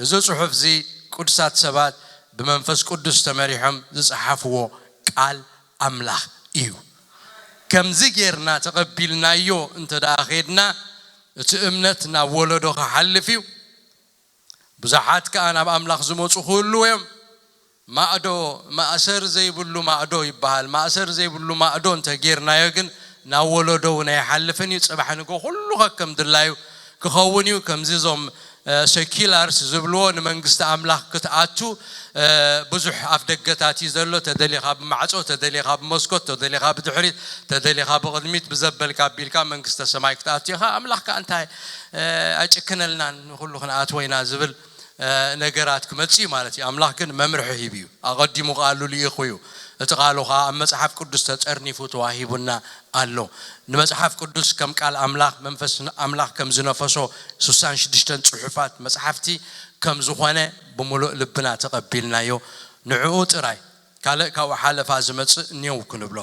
እዚ ጽሑፍ እዚ ቅዱሳት ሰባት ብመንፈስ ቅዱስ ተመሪሖም ዝጸሓፍዎ ቃል ኣምላኽ እዩ። ከምዚ ጌርና ተቐቢልናዮ እንተ ደኣ ኸድና፣ እቲ እምነት ናብ ወለዶ ክሓልፍ እዩ። ብዙሓት ከኣ ናብ ኣምላኽ ዝመጹ ክህልዉ እዮም። ማእዶ፣ ማእሰር ዘይብሉ ማእዶ ይበሃል። ማእሰር ዘይብሉ ማእዶ እንተ ጌርናዮ ግን ናብ ወለዶ እውን ኣይሓልፍን እዩ። ጽባሕ ንግሆ ኩሉ ከከም ድላዩ ክኸውን እዩ። ከምዚ እዞም፣ እ፣ ሴኪላርስ ዝብልዎ ንመንግስቲ ኣምላኽ ክትኣቱ፣ እ፣ ብዙሕ ኣፍ ደገታት እዩ ዘሎ። ተደሊኻ ብማዕጾ፣ ተደሊኻ ብመስኮት፣ ተደሊኻ ብድሕሪት፣ ተደሊኻ ብቕድሚት፣ ብዘበልካ ኣቢልካ መንግስተ ሰማይ ክትኣቱ ኢኻ። ኣምላኽ ከኣ እንታይ፣ እ፣ ኣይጭክነልናን፣ ንኹሉ ክንኣትዎ ኢና ዝብል፣ እ፣ ነገራት ክመጽእ እዩ ማለት እዩ። ኣምላኽ ግን መምርሒ ሂቡ እዩ። ኣቐዲሙ ቃሉ ልኢኹ እዩ። እቲ ቃሉ ኸኣ ኣብ መጽሓፍ ቅዱስ ተጸርኒፉ ተዋሂቡና ኣሎ። ንመጽሓፍ ቅዱስ ከም ቃል ኣምላኽ፣ መንፈስ ኣምላኽ ከም ዝነፈሶ፣ ስሳን ሽዱሽተን ጽሑፋት መጽሓፍቲ ከም ዝኾነ ብምሉእ ልብና ተቐቢልናዮ። ንዕኡ ጥራይ፣ ካልእ ካብኡ ሓለፋ ዝመጽእ ኔው ክንብሎ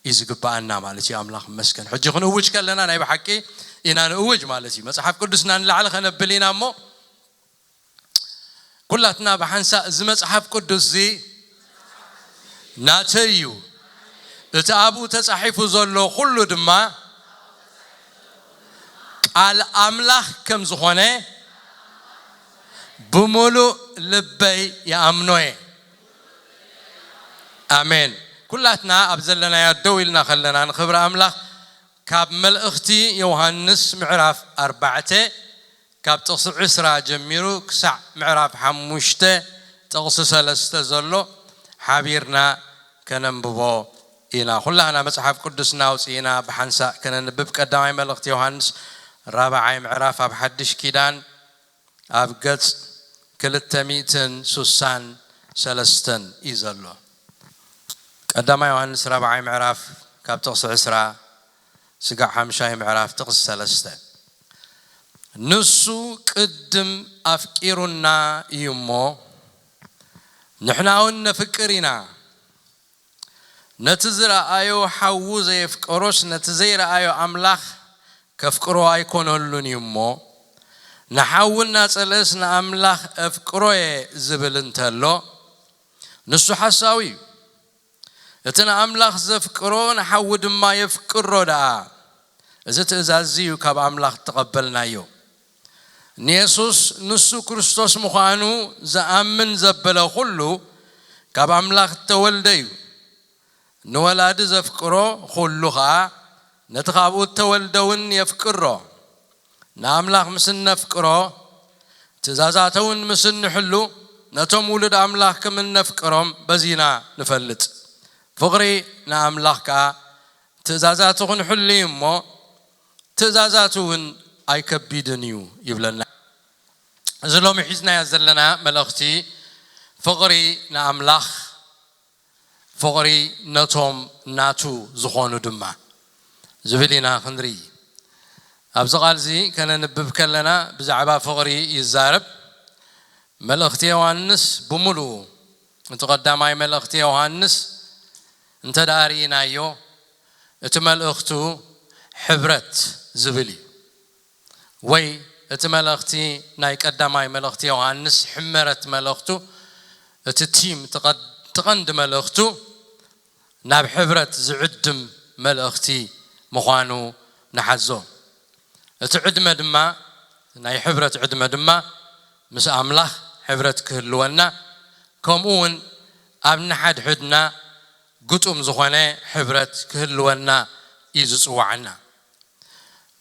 እዩ ዝግብኣና ማለት እዩ። ኣምላኽ ይመስገን። ሕጂ ክንእውጅ ከለና ናይ ብሓቂ ኢና ንእውጅ ማለት እዩ። መጽሓፍ ቅዱስና ንላዕሊ ከነብል ኢና እሞ፣ ኩላትና ብሓንሳእ እዚ መጽሓፍ ቅዱስ እዚ ናተይ እዩ፣ እቲ ኣብኡ ተጻሒፉ ዘሎ ኩሉ ድማ ቃል ኣምላኽ ከም ዝኾነ ብምሉእ ልበይ ይኣምኖ እየ። ኣሜን። ኩላትና ኣብ ዘለናዮ ደው ኢልና ከለና ንኽብሪ ኣምላኽ ካብ መልእኽቲ ዮሃንስ ምዕራፍ ኣርባዕተ ካብ ጥቕሲ ዕስራ ጀሚሩ ክሳዕ ምዕራፍ ሓሙሽተ ጥቕሲ ሰለስተ ዘሎ ሓቢርና ከነንብቦ ኢና። ኩላህና መጽሓፍ ቅዱስና ኣውጺእና ብሓንሳእ ከነንብብ። ቀዳማይ መልእኽቲ ዮሃንስ ራብዓይ ምዕራፍ ኣብ ሓድሽ ኪዳን ኣብ ገጽ ክልተ ሚእትን ስሳን ሰለስተን እዩ ዘሎ። ቀዳማይ ዮሃንስ ራብዓይ ምዕራፍ ካብ ጥቕሲ ዕስራ ስጋዕ ሓምሻይ ምዕራፍ ጥቕሲ ሰለስተ። ንሱ ቅድም ኣፍቂሩና እዩ እሞ ንሕና እውን ነፍቅር ኢና። ነቲ ዝረኣዮ ሓዉ ዘየፍቀሮስ ነቲ ዘይረኣዮ ኣምላኽ ከፍቅሮ ኣይኮነሉን እዩ እሞ፣ ንሓዉ እናጸልአስ ንኣምላኽ እፍቅሮ እየ ዝብል እንተሎ፣ ንሱ ሓሳዊ እዩ። እቲ ንኣምላኽ ዘፍቅሮ ንሓዉ ድማ የፍቅሮ ደኣ። እዚ ትእዛዝ እዩ ካብ ኣምላኽ እተቐበልናዮ። ንየሱስ ንሱ ክርስቶስ ምዃኑ ዝኣምን ዘበለ ኩሉ ካብ ኣምላኽ እተወልደ እዩ። ንወላዲ ዘፍቅሮ ኩሉ ኸኣ ነቲ ካብኡ እተወልደ እውን የፍቅሮ። ንኣምላኽ ምስ እነፍቅሮ፣ ትእዛዛተ እውን ምስ እንሕሉ፣ ነቶም ውሉድ ኣምላኽ ከም እነፍቅሮም በዚ ኢና ንፈልጥ። ፍቕሪ ንኣምላኽ ከኣ ትእዛዛቱ ክንሕሉ እዩ እሞ፣ ትእዛዛቱ እውን ኣይከቢድን እዩ ይብለና። እዚ ሎሚ ሒዝናዮ ዘለና መልእኽቲ ፍቕሪ ንኣምላኽ፣ ፍቕሪ ነቶም ናቱ ዝኾኑ ድማ ዝብል ኢና ክንርኢ። ኣብዚ ቃል እዚ ከነንብብ ከለና ብዛዕባ ፍቕሪ ይዛረብ። መልእኽቲ ዮሃንስ ብምሉኡ፣ እቲ ቀዳማይ መልእኽቲ ዮሃንስ እንተ ደኣ ርኢናዮ፣ እቲ መልእኽቱ ሕብረት ዝብል እዩ። ወይ እቲ መልእኽቲ ናይ ቀዳማይ መልእኽቲ ዮሃንስ ሕመረት መልእኽቱ፣ እቲ ቲም፣ እቲ ቀ-፣ እቲ ቀንዲ መልእኽቱ ናብ ሕብረት ዝዕድም መልእኽቲ ምዃኑ ንሓዞ። እቲ ዕድመ ድማ፣ ናይ ሕብረት ዕድመ ድማ ምስ ኣምላኽ ሕብረት ክህልወና፣ ከምኡ እውን ኣብ ንሓድሕድና ግጡም ዝኾነ ሕብረት ክህልወና እዩ ዝጽውዓና።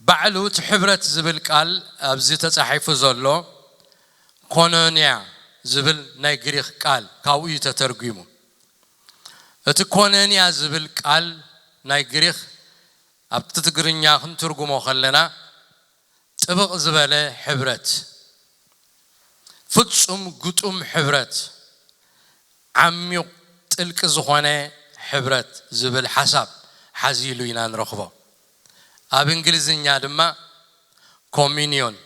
ባዕሉ እቲ ሕብረት ዝብል ቃል ኣብዚ ተጻሒፉ ዘሎ ኮኖንያ ዝብል ናይ ግሪኽ ቃል ካብኡ እዩ ተተርጒሙ። እቲ ኮኖንያ ዝብል ቃል ናይ ግሪኽ ኣብቲ ትግርኛ ክንትርጉሞ ከለና ጥብቕ ዝበለ ሕብረት፣ ፍጹም ግጡም ሕብረት፣ ዓሚቕ ጥልቂ ዝኾነ ሕብረት ዝብል ሓሳብ ሓዚሉ ኢና ንረኽቦ። ኣብ እንግሊዝኛ ድማ ኮሚኒዮን፣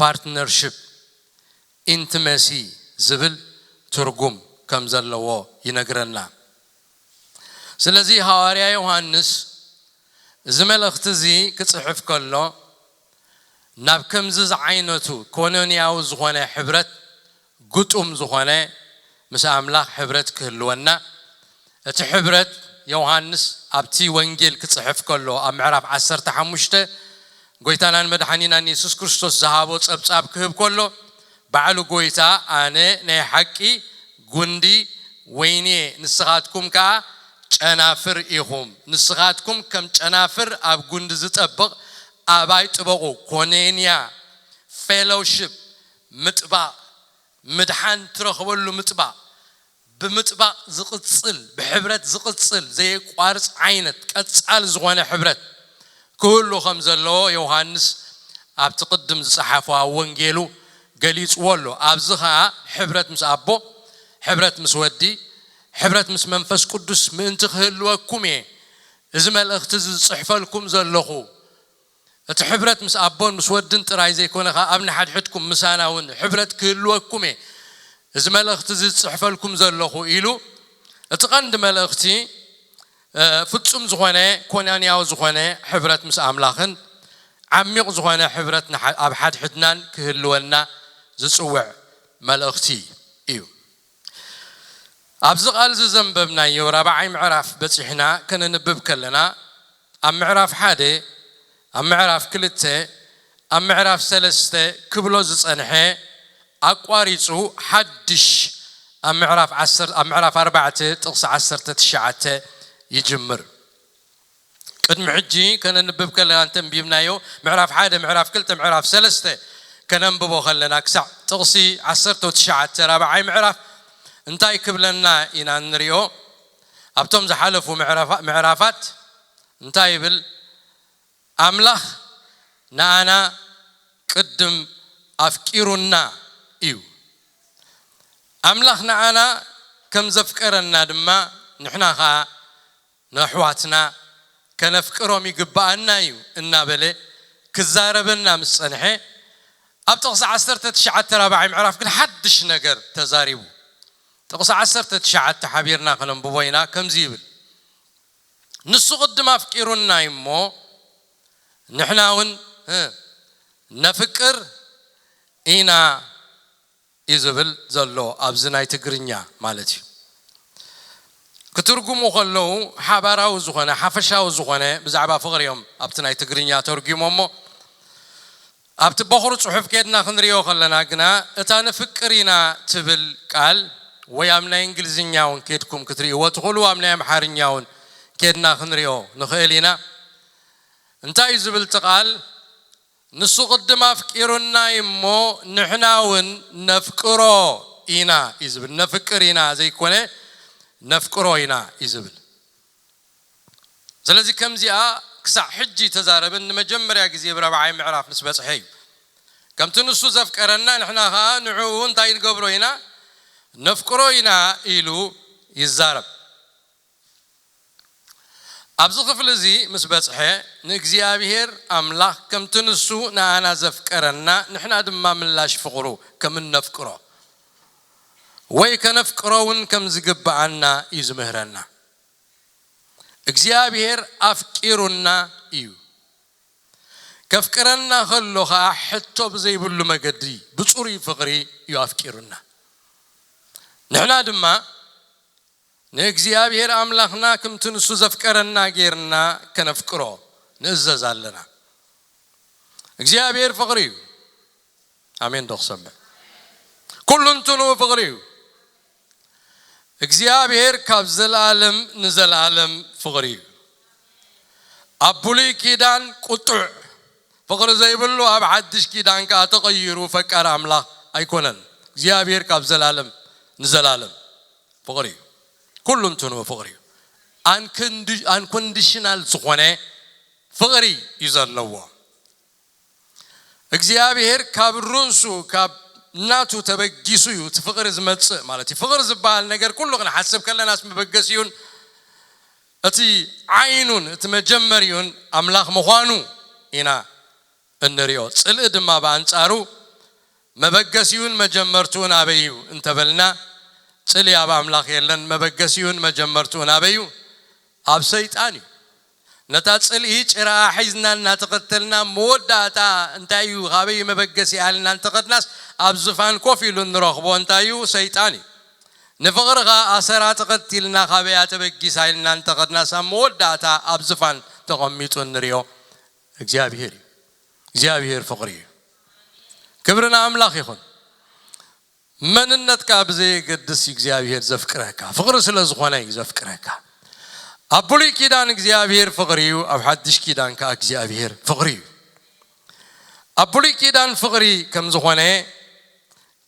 ፓርትነርሺፕ፣ ኢንቲመሲ ዝብል ትርጉም ከም ዘለዎ ይነግረና። ስለዚ ሃዋርያ ዮሃንስ እዚ መልእኽቲ እዚ ክጽሕፍ ከሎ፣ ናብ ከምዚ ዝዓይነቱ ኮኖንያዊ ዝኾነ ሕብረት፣ ግጡም ዝኾነ ምስ ኣምላኽ ሕብረት ክህልወና፣ እቲ ሕብረት ዮሃንስ ኣብቲ ወንጌል ክጽሕፍ ከሎ ኣብ ምዕራፍ ዓሰርተ ሓሙሽተ ጎይታናን መድሓኒናን የሱስ ክርስቶስ ዝሃቦ ጸብጻብ ክህብ ከሎ፣ ባዕሉ ጎይታ፣ "ኣነ ናይ ሓቂ ጉንዲ ወይኒ እየ፣ ንስኻትኩም ከኣ ጨናፍር ኢኹም። ንስኻትኩም ከም ጨናፍር ኣብ ጉንዲ ዝጠብቕ ኣባይ ጥበቑ።" ኮኔንያ፣ ፌሎውሺፕ፣ ምጥባቕ፣ ምድሓን ትረኽበሉ ምጥባቕ፣ ብምጥባቕ ዝቕጽል፣ ብሕብረት ዝቕጽል ዘየቋርጽ ዓይነት ቀጻሊ ዝኾነ ሕብረት ክህሉ ከም ዘለዎ ዮሃንስ ኣብቲ ቅድም ዝጸሓፎ ኣብ ወንጌሉ ገሊጽዎ ኣሎ። ኣብዚ ኸኣ ሕብረት ምስ ኣቦ፣ ሕብረት ምስ ወዲ፣ ሕብረት ምስ መንፈስ ቅዱስ ምእንቲ ክህልወኩም እየ እዚ መልእኽቲ እዚ ዝጽሕፈልኩም ዘለኹ። እቲ ሕብረት ምስ ኣቦን ምስ ወድን ጥራይ ዘይኮነ ኸኣ ኣብ ንሓድሕድኩም ምሳና እውን ሕብረት ክህልወኩም እየ እዚ መልእኽቲ እዚ ዝጽሕፈልኩም ዘለኹ ኢሉ፣ እቲ ቀንዲ መልእኽቲ፣ እ፣ ፍጹም ዝኾነ ኮኖንያዊ ዝኾነ ሕብረት ምስ ኣምላኽን ዓሚቕ ዝኾነ ሕብረት ንሓ-፣ ኣብ ሓድሕድናን ክህልወና ዝጽውዕ መልእኽቲ እዩ። ኣብዚ ቃል እዚ ዘንበብናዮ ራብዓይ ምዕራፍ በጺሕና ከነንብብ ከለና፣ ኣብ ምዕራፍ ሓደ፣ ኣብ ምዕራፍ ክልተ፣ ኣብ ምዕራፍ ሰለስተ ክብሎ ዝጸንሐ ኣቋሪጹ ሓድሽ ኣብ ምዕራፍ ዓሰርተ፣ ኣብ ምዕራፍ ኣርባዕተ ጥቕሲ ዓሰርተ ትሽዓተ ይጅምር። ቅድሚ ሕጂ ከነንብብ ከለና እንተንቢብናዮ፣ ምዕራፍ ሓደ፣ ምዕራፍ ክልተ፣ ምዕራፍ ሰለስተ ከነንብቦ ከለና ክሳዕ ጥቕሲ ዓሰርተ ትሽዓተ ራብዓይ ምዕራፍ እንታይ ክብለና ኢና እንሪኦ? ኣብቶም ዝሓለፉ ምዕራፋ-፣ ምዕራፋት እንታይ ይብል? ኣምላኽ ንኣና ቅድም ኣፍቂሩና እዩ። ኣምላኽ ንኣና ከም ዘፍቀረና ድማ ንሕና ኸኣ ነሕዋትና ከነፍቅሮም ይግብኣና እዩ እናበለ ክዛረበና ምስ ጸንሐ፣ ኣብ ጥቕሲ ዓሰርተ ትሽዓተ ራብዓይ ምዕራፍ ግን ሓድሽ ነገር ተዛሪቡ። ጥቕሲ ዓሰርተ ትሽዓተ ሓቢርና ከነንብቦ ኢና። ከምዚ ይብል፣ "ንሱ ቅድም ኣፍቂሩና እዩ እሞ፣ ንሕና እውን፣ እ፣ ነፍቅር ኢና" እዩ ዝብል ዘሎ ኣብዚ ናይ ትግርኛ ማለት እዩ። ክትርጉሙ ከለዉ ሓባራዊ ዝኾነ፣ ሓፈሻዊ ዝኾነ ብዛዕባ ፍቕሪ እዮም ኣብቲ ናይ ትግርኛ ተርጒሞሞ። ኣብቲ በኹሪ ጽሑፍ ኬድና ክንሪኦ ከለና ግና፣ እታ ንፍቅር ኢና ትብል ቃል፣ ወይ ኣብ ናይ እንግሊዝኛ እውን ኬድኩም ክትርእይዎ ትኽእሉ፣ ኣብ ናይ ኣምሓርኛ እውን ኬድና ክንሪኦ ንኽእል ኢና። እንታይ እዩ ዝብል እቲ ቃል? "ንሱ ቅድም ኣፍቂሩና እዩ እሞ፣ ንሕና እውን ነፍቅሮ ኢና" እዩ ዝብል። ነፍቅር ኢና ዘይኮነ፣ ነፍቅሮ ኢና እዩ ዝብል። ስለዚ ከምዚኣ ክሳዕ ሕጂ ተዛረብን ንመጀመርያ ግዜ ብራብዓይ ምዕራፍ ምስ በጽሐ እዩ። "ከምቲ ንሱ ዘፍቀረና ንሕና ኸኣ ንዕኡ እንታይ ንገብሮ ኢና? ነፍቅሮ ኢና" ኢሉ ይዛረብ። ኣብዚ ክፍሊ እዚ ምስ በጽሐ፣ ንእግዚኣብሔር ኣምላኽ ከምቲ ንሱ ንኣና ዘፍቀረና፣ ንሕና ድማ ምላሽ ፍቕሩ ከም እነፍቅሮ ወይ ከነፍቅሮ እውን ከም ዝግብኣና እዩ ዝምህረና። እግዚኣብሔር ኣፍቂሩና እዩ። ከፍቅረና ከሎ ኸኣ ሕቶ ብዘይብሉ መገዲ ብጽሩይ ፍቕሪ እዩ ኣፍቂሩና። ንሕና ድማ ንእግዚኣብሔር ኣምላኽና ከምቲ ንሱ ዘፍቀረና ጌርና ከነፍቅሮ ንእዘዝ ኣለና። እግዚኣብሔር ፍቕሪ እዩ። ኣሜን ዶ ክሰምዕ? ኩሉ እንትኑ ፍቕሪ እዩ። እግዚኣብሔር ካብ ዘለኣለም ንዘለኣለም ፍቕሪ እዩ። ኣብ ብሉይ ኪዳን ቁጡዕ ፍቕሪ ዘይብሉ፣ ኣብ ሓድሽ ኪዳን ከኣ ተቐይሩ ፈቃር ኣምላኽ ኣይኮነን። እግዚኣብሔር ካብ ዘላለም ንዘላለም ፍቕሪ እዩ። ኩሉ እንትኑ ፍቕሪ እዩ። ኣንክንዲ-፣ ኣንኮንዲሽናል ዝኾነ ፍቕሪ እዩ ዘለዎ። እግዚኣብሔር ካብ ርእሱ፣ ካብ ናቱ ተበጊሱ እዩ እቲ ፍቕሪ ዝመጽእ ማለት እዩ። ፍቕሪ ዝበሃል ነገር ኩሉ ክንሓስብ ከለናስ መበገሲኡን እቲ ዓይኑን እቲ መጀመሪኡን ኣምላኽ ምዃኑ ኢና እንሪኦ። ጽልኢ ድማ ብኣንጻሩ መበገሲኡን መጀመርትኡን ኣበይ እዩ እንተበልና፣ ጽልኢ ኣብ ኣምላኽ የለን። መበገሲኡን መጀመርትኡን ኣበይ እዩ? ኣብ ሰይጣን እዩ። ነታ ጽልኢ ጭራኣ ሒዝና እናተኸተልና፣ መወዳእታ እንታይ እዩ፣ ካበይ መበገሲ ኣልና እንተኸድናስ፣ ኣብ ዝፋን ኮፍ ኢሉ እንረኽቦ እንታይ እዩ? ሰይጣን እዩ። ንፍቕሪ ኸኣ ኣሰራ ተኸቲልና፣ ካበያ ተበጊሳ ኢልና እንተኸድናስ፣ ኣብ መወዳእታ ኣብ ዝፋን ተቐሚጡ እንሪኦ እግዚኣብሄር እዩ። እግዚኣብሄር ፍቕሪ እዩ። ክብሪ ንኣምላኽ ይኹን። መንነትካ ብዘየገድስ እግዚኣብሄር ዘፍቅረካ፣ ፍቕሪ ስለ ዝኾነ እዩ ዘፍቅረካ። ኣብ ብሉይ ኪዳን እግዚኣብሄር ፍቕሪ እዩ፣ ኣብ ሓድሽ ኪዳን ከኣ እግዚኣብሄር ፍቕሪ እዩ። ኣብ ብሉይ ኪዳን ፍቕሪ ከም ዝኾነ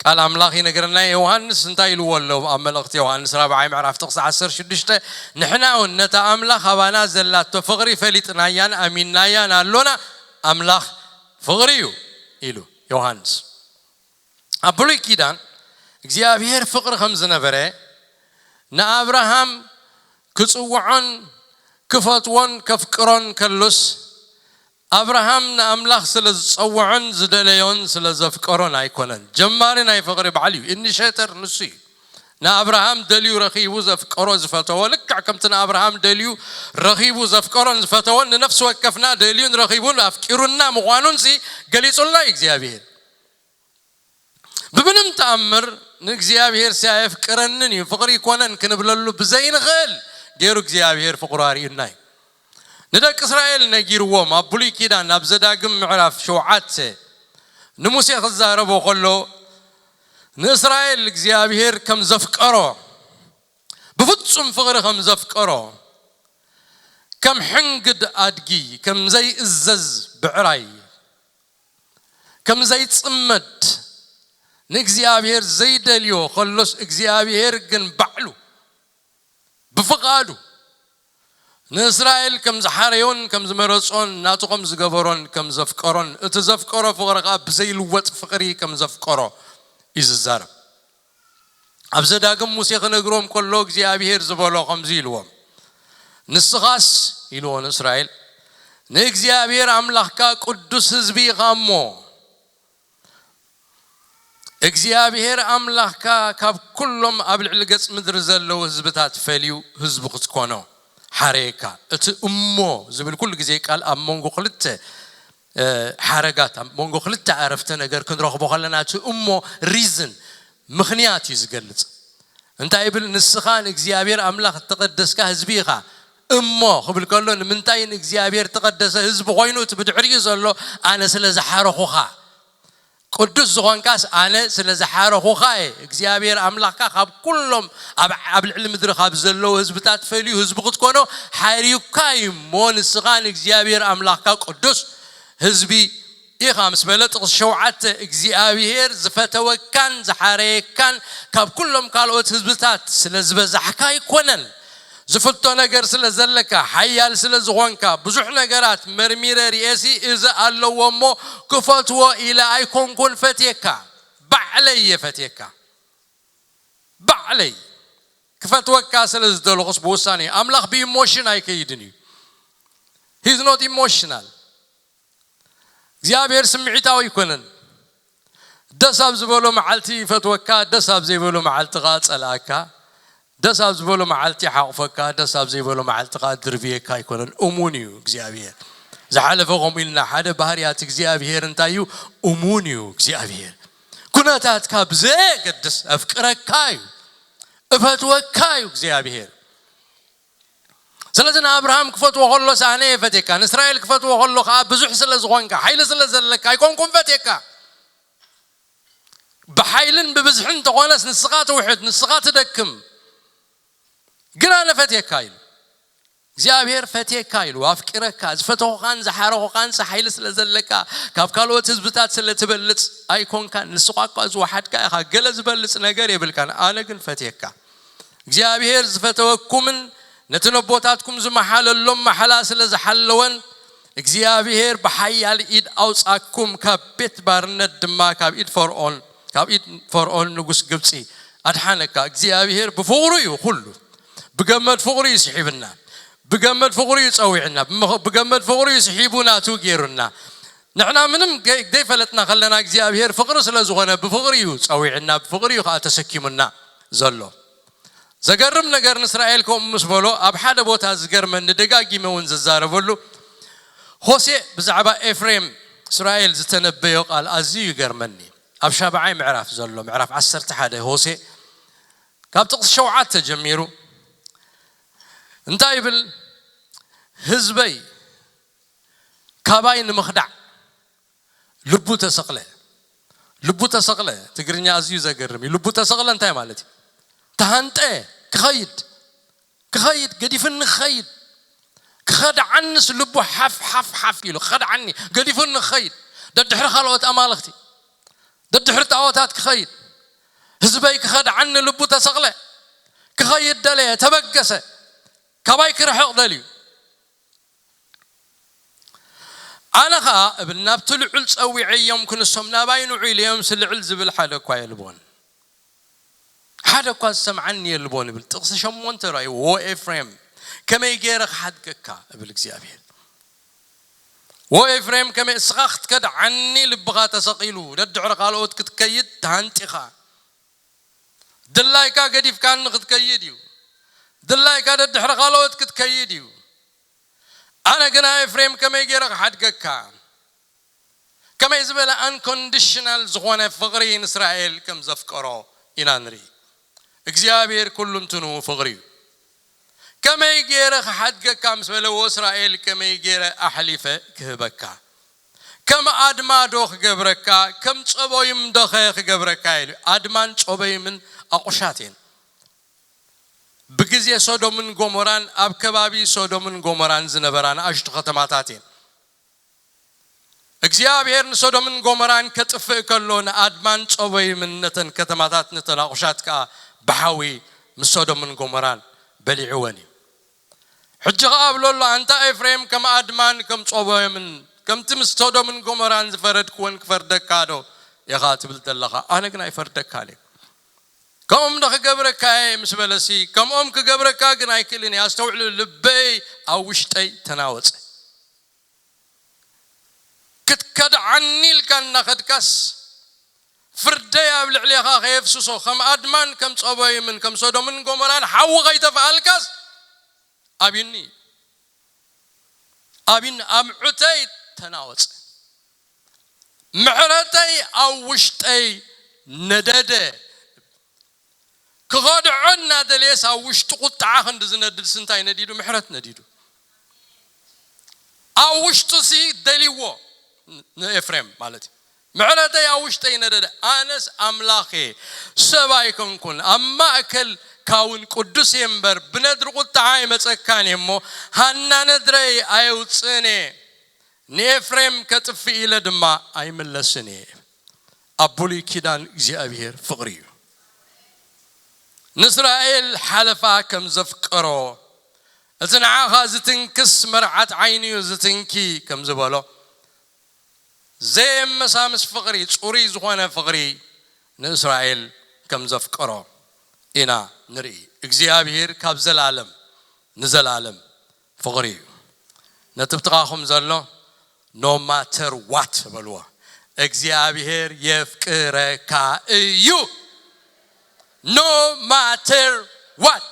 ቃል ኣምላኽ ይነግረና። ዮሃንስ እንታይ ኢልዎ ኣሎ? ኣብ መልእኽቲ ዮሃንስ ራብዓይ ምዕራፍ ጥቕሲ ዓሰርተ ሽዱሽተ፣ "ንሕና እውን ነታ ኣምላኽ ኣባና ዘላቶ ፍቕሪ ፈሊጥናያን ኣሚንናያን ኣሎና፣ ኣምላኽ ፍቕሪ እዩ" ኢሉ ዮሃንስ። ኣብ ብሉይ ኪዳን እግዚኣብሄር ፍቕሪ ከም ዝነበረ ንኣብርሃም ክጽውዖን ክፈትዎን ከፍቅሮን ከሎስ፣ ኣብርሃም ንኣምላኽ ስለ ዝጸውዖን ዝደለዮን ስለ ዘፍቀሮን ኣይኮነን። ጀማሪ ናይ ፍቕሪ ባዕሉ እዩ፣ ኢኒሼተር ንሱ እዩ። ንኣብርሃም ደልዩ ረኺቡ ዘፍቀሮ ዝፈተዎ፣ ልክዕ ከምቲ ንኣብርሃም ደልዩ ረኺቡ ዘፍቀሮን ዝፈተዎን፣ ንነፍሲ ወከፍና ደልዩን ረኺቡን ኣፍቂሩና ምዃኑንሲ ገሊጹልና እዩ እግዚኣብሄር። ብምንም ተኣምር ንእግዚኣብሄር ሲ ኣየፍቅረንን እዩ፣ ፍቕሪ ይኮነን ክንብለሉ ብዘይንኽእል ገይሩ እግዚኣብሄር ፍቕሩ ኣርእዩና እዩ። ንደቂ እስራኤል ነጊርዎም፣ ኣብ ብሉይ ኪዳን ኣብ ዘዳግም ምዕራፍ ሸውዓተ ንሙሴ ክዛረቦ ከሎ፣ ንእስራኤል እግዚኣብሄር ከም ዘፍቀሮ፣ ብፍጹም ፍቕሪ ከም ዘፍቀሮ፣ ከም ሕንግድ ኣድጊ፣ ከም ዘይእዘዝ ብዕራይ፣ ከም ዘይጽመድ፣ ንእግዚኣብሄር ዘይደልዮ ከሎስ እግዚኣብሄር ግን ባዕሉ ብፍቓዱ ንእስራኤል ከም ዝሓረዮን ከም ዝመረጾን ናቱ ከም ዝገበሮን ከም ዘፍቀሮን እቲ ዘፍቀሮ ፍቕሪ ከኣ ብዘይልወጥ ፍቕሪ ከም ዘፍቀሮ እዩ ዝዛረብ። ኣብ ዘዳግም ሙሴ ክነግሮም ከሎ እግዚኣብሄር ዝበሎ ከምዚ ኢልዎም፣ "ንስኻስ" ኢልዎ ንእስራኤል፣ "ንእግዚኣብሄር ኣምላኽካ ቅዱስ ህዝቢ ኢኻ እሞ፣ እግዚኣብሄር ኣምላኽካ ካብ ኩሎም ኣብ ልዕሊ ገጽ ምድሪ ዘለዉ ህዝብታት ፈልዩ ህዝቡ ክትኮኖ ሓረየካ።" እቲ "እሞ" ዝብል ኩሉ ግዜ ቃል ኣብ መንጎ ክልተ፣ እ፣ ሓረጋት፣ ኣብ መንጎ ክልተ ዓረፍተ ነገር ክንረኽቦ ከለና፣ እቲ "እሞ" ሪዝን፣ ምኽንያት እዩ ዝገልጽ። እንታይ ይብል? "ንስኻ ንእግዚኣብሄር ኣምላኽ እተቐደስካ ህዝቢ ኢኻ እሞ" ክብል ከሎ፣ ንምንታይ ንእግዚኣብሄር እተቐደሰ ህዝቢ ኮይኑ? እቲ ብድሕሪኡ ዘሎ "ኣነ ስለ ዝሓረኹኻ"፣ ቅዱስ ዝኾንካስ ኣነ ስለ ዝሓረኹኻ እየ። እግዚኣብሔር ኣምላኽካ ካብ ኩሎም ኣብ፣ ኣብ ልዕሊ ምድሪ ካብ ዘለዉ ህዝብታት ፈልዩ ህዝቢ ክትኮኖ ሓርዩካ እዩ እሞ፣ ንስኻ ንእግዚኣብሔር ኣምላኽካ ቅዱስ ህዝቢ ኢኻ ምስ በለ፣ ጥቕሲ ሸውዓተ እግዚኣብሔር ዝፈተወካን ዝሓረየካን ካብ ኩሎም ካልኦት ህዝብታት ስለ ዝበዛሕካ ኣይኮነን። ዝፍቶ ነገር ስለ ዘለካ፣ ሓያል ስለ ዝኾንካ፣ ብዙሕ ነገራት መርሚረ ርእየሲ እዚ ኣለዎ እሞ ክፈትዎ ኢለ ኣይኮንኩን ፈትየካ። ባዕለይ እየ ፈትየካ። ባዕለይ ክፈትወካ ስለ ዝደለኹስ ብውሳኔ። ኣምላኽ ብኢሞሽን ኣይከይድን እዩ። He's not emotional። እግዚኣብሔር ስምዒታዊ ኣይኮነን። ደስ ኣብ ዝበሎ መዓልቲ ይፈትወካ፣ ደስ ኣብ ዘይበሎ መዓልቲ ኸዓ ጸልኣካ። ደስ ኣብ ዝበሎ መዓልቲ ይሓቑፈካ፣ ደስ ኣብ ዘይበሎ መዓልቲ ኸዓ ድርብየካ ኣይኮነን። እሙን እዩ እግዚኣብሔር። ዝሓለፈ ከምኡ ኢልና፣ ሓደ ባህርያት እግዚኣብሔር እንታይ እዩ? እሙን እዩ እግዚኣብሔር። ኩነታትካ ብዘየገድስ ኣፍቅረካ እዩ፣ እፈትወካ እዩ እግዚኣብሔር። ስለዚ ንኣብርሃም ክፈትዎ ከሎስ ኣነ እየ ፈትየካ፣ ንእስራኤል ክፈትዎ ከሎ ኸዓ ብዙሕ ስለ ዝኾንካ፣ ሓይሊ ስለ ዘለካ ኣይኮንኩን ፈትየካ። ብሓይልን ብብዝሒ እንተኾነስ ንስኻ ትውሕድ፣ ንስኻ ትደክም፣ ግን ኣነ ፈትየካ ኢሉ። እግዚኣብሔር ፈትየካ ኢሉ፣ ኣፍቂረካ፣ ዝፈተኹኻን ዝሓረኹኻን ሓይሊ ስለ ዘለካ፣ ካብ ካልኦት ህዝብታት ስለ ትበልጽ ኣይኮንካን። ንስኻ እኳ ዝወሓድካ ኢኻ፣ ገለ ዝበልጽ ነገር የብልካን፣ ኣነ ግን ፈትየካ። እግዚኣብሔር ዝፈተወኩምን ነቲ ነቦታትኩም ዝመሓለሎም መሓላ ስለ ዝሓለወን፣ እግዚኣብሔር ብሓያል ኢድ ኣውጻኩም፣ ካብ ቤት ባርነት ድማ ካብ ኢድ ፈርዖን፣ ካብ ኢድ ፈርዖን ንጉስ ግብጺ ኣድሓነካ። እግዚኣብሔር ብፍቕሩ እዩ ኩሉ። ብገመድ ፍቕሩ እዩ ስሒብና። ብገመድ ፍቕሩ እዩ ጸዊዕና። ብመኸ-፣ ብገመድ ፍቕሩ እዩ ስሒቡ ናቱ ገይሩና። ንሕና ምንም ገ-፣ ዘይፈለጥና ከለና እግዚኣብሔር ፍቕሪ ስለ ዝኾነ ብፍቕሪ እዩ ጸዊዕና፣ ብፍቕሪ እዩ ከኣ ተሰኪሙና ዘሎ። ዘገርም ነገር ንእስራኤል ከምኡ ምስ በሎ ኣብ ሓደ ቦታ ዝገርመኒ ደጋጊመ እውን ዝዛረበሉ ሆሴ ብዛዕባ ኤፍሬም እስራኤል ዝተነበዮ ቃል ኣዝዩ ይገርመኒ። ኣብ ሻብዓይ ምዕራፍ ዘሎ ምዕራፍ ዓሰርተ ሓደ ሆሴ ካብ ጥቕሲ ሸውዓተ ጀሚሩ እንታይ ይብል? ህዝበይ ካባይ ንምኽዳዕ ልቡ ተሰቕለ። ልቡ ተሰቕለ ትግርኛ ኣዝዩ ዘገርም እዩ። ልቡ ተሰቕለ እንታይ ማለት እዩ? ተሃንጠ። ክኸይድ ክኸይድ ገዲፍኒ ክኸይድ ክኸድዓንስ ልቡ ሓፍ ሓፍ ሓፍ ኢሉ ክኸድዓኒ ገዲፍኒ ክኸይድ ደድሕሪ ካልኦት ኣማልኽቲ ደድሕሪ ጣዖታት ክኸይድ ህዝበይ ክኸድዓኒ ልቡ ተሰቕለ ክኸይድ ደለየ ተበገሰ ካባይ ክርሕቕ ደልዩ ኣነ ኸኣ እብል ናብቲ ልዑል ጸዊዐዮም ክንሶም ናባይ ንዑ ኢለዮምስ ልዕል ዝብል ሓደ እኳ የልቦን ሓደ እኳ ዝሰምዓኒ የልቦን እብል ጥቕሲ ሸሞንተ ራእዩ ዎ ኤፍሬም ከመይ ገይረ ክሓድገካ እብል እግዚኣብሔር ዎ ኤፍሬም ከመይ እስኻ ክትከድዓኒ ልብኻ ተሰቒሉ ደድሕሪ ካልኦት ክትከይድ ተሃንጢኻ ድላይካ ገዲፍካኒ ክትከይድ እዩ ድላይካ ደድሕሪ ካልኦት ክትከይድ እዩ ኣነ ግና ኤፍሬም ከመይ ገይረ ክሓድገካ ከመይ ዝበለ ኣንኮንዲሽናል ዝኾነ ፍቕሪ ንእስራኤል ከም ዘፍቀሮ ኢና ንርኢ እግዚኣብሔር ኩሉ እንትኑ ፍቕሪ እዩ ከመይ ገይረ ክሓድገካ ምስ በለ ወእስራኤል ከመይ ገይረ ኣሕሊፈ ክህበካ ከም ኣድማ ዶ ክገብረካ ከም ጸበዩም ዶኸ ክገብረካ ኢሉ ኣድማን ጸበዩምን ኣቑሻት እየን ብግዜ ሶዶምን ጎሞራን ኣብ ከባቢ ሶዶምን ጎሞራን ዝነበራ ንኣሽቱ ከተማታት እየን እግዚኣብሔር ንሶዶምን ጎሞራን ከጥፍእ ከሎ ንኣድማን ጸበይምን ነተን ከተማታት ነተን ኣቑሻት ከኣ ብሓዊ ምስ ሶዶምን ጎሞራን በሊዕወን እዩ ሕጂ ኸኣ ኣብሎ ኣሎ ኣንታ ኤፍሬም ከም ኣድማን ከም ጸበዮምን ከምቲ ምስ ሶዶምን ጎሞራን ዝፈረድክወን ክፈርደካ ዶ ኢኻ ትብል ዘለኻ ኣነ ግን ኣይፈርደካን እየ ከምኦም ዶ ክገብረካ እየ ምስ በለሲ ከምኦም ክገብረካ ግን ኣይክእልን እየ ኣስተውዕሉ ልበይ ኣብ ውሽጠይ ተናወጸ ክትከድዓኒ ኢልካ እናኸድካስ ፍርደይ ኣብ ልዕሌኻ ከየፍስሶ ከም ኣድማን ከም ጸበይምን ከም ሶዶምን ጎሞራን ሓዊ ከይተፍኣልካስ ኣብዩኒ ኣብዩኒ ኣምዑተይ ተናወጸ ምሕረተይ ኣብ ውሽጠይ ነደደ ክኸድዖ እናደለየስ ኣብ ውሽጡ ቁጥዓ ክንዲ ዝነድድስ እንታይ ነዲዱ ምሕረት ነዲዱ ኣብ ውሽጡ ሲ ደልዎ ንኤፍሬም ማለት እዩ ምሕረተይ ኣብ ውሽጠይ ነደደ ኣነስ ኣምላኽ እየ ሰብ ኣይኮንኩን ኣብ ማእከል ካውን ቅዱስ እየ እምበር ብነድሪ ቁጥዓ ኣይመፀካን እየ እሞ ሃና ነድረይ ኣየውፅእን እየ ንኤፍሬም ከጥፍእ ኢለ ድማ ኣይምለስን እየ ኣብ ብሉይ ኪዳን እግዚኣብሔር ፍቕሪ እዩ ንእስራኤል ሓለፋ ከም ዘፍቀሮ እቲ ንዓኻ ዝትንክስ መርዓት ዓይኒ እዩ ዝትንኪ ከም ዝበሎ ዘየመሳምስ ፍቕሪ ፅሩይ ዝኾነ ፍቕሪ ንእስራኤል ከም ዘፍቀሮ ኢና ንርኢ እግዚኣብሔር ካብ ዘላለም ንዘላለም ፍቕሪ እዩ ነቲ ብጥቓኹም ዘሎ no matter what በልዎ እግዚኣብሔር የፍቅረካ እዩ no matter what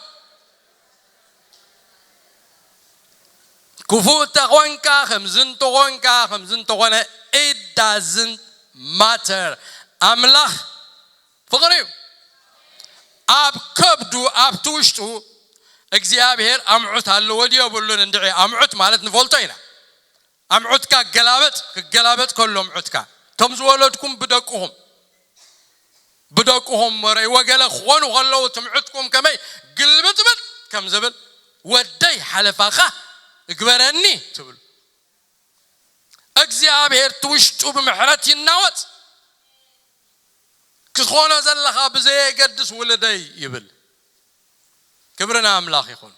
ክፉእ እንተኾንካ ከምዚ እንተኾንካ ከምዚ እንተኾነ it doesn't matter ኣምላኽ ፍቕሪ እዩ ኣብ ከብዱ ኣብቲ ውሽጡ እግዚኣብሔር ኣምዑት ኣለዎ ድዮ የብሉን እንድዒ ኣምዑት ማለት ንፈልጦ ኢና ኣምዑትካ ገላበጥ ክገላበጥ ከሎ ኣምዑትካ እቶም ዝወለድኩም ብደቅኹም ብደቅኹም እሞ ረእይዎ ገለ ክኾኑ ከለዉ ትምዕትኩም ከመይ ግልብጥብጥ ከም ዝብል ወደይ ሓለፋኻ እግበረኒ ትብሉ እግዚኣብሔር እቲ ውሽጡ ብምሕረት ይናወጥ ክትኾኖ ዘለኻ ብዘየገድስ ውልደይ ይብል ክብሪ ንኣምላኽ ይኹን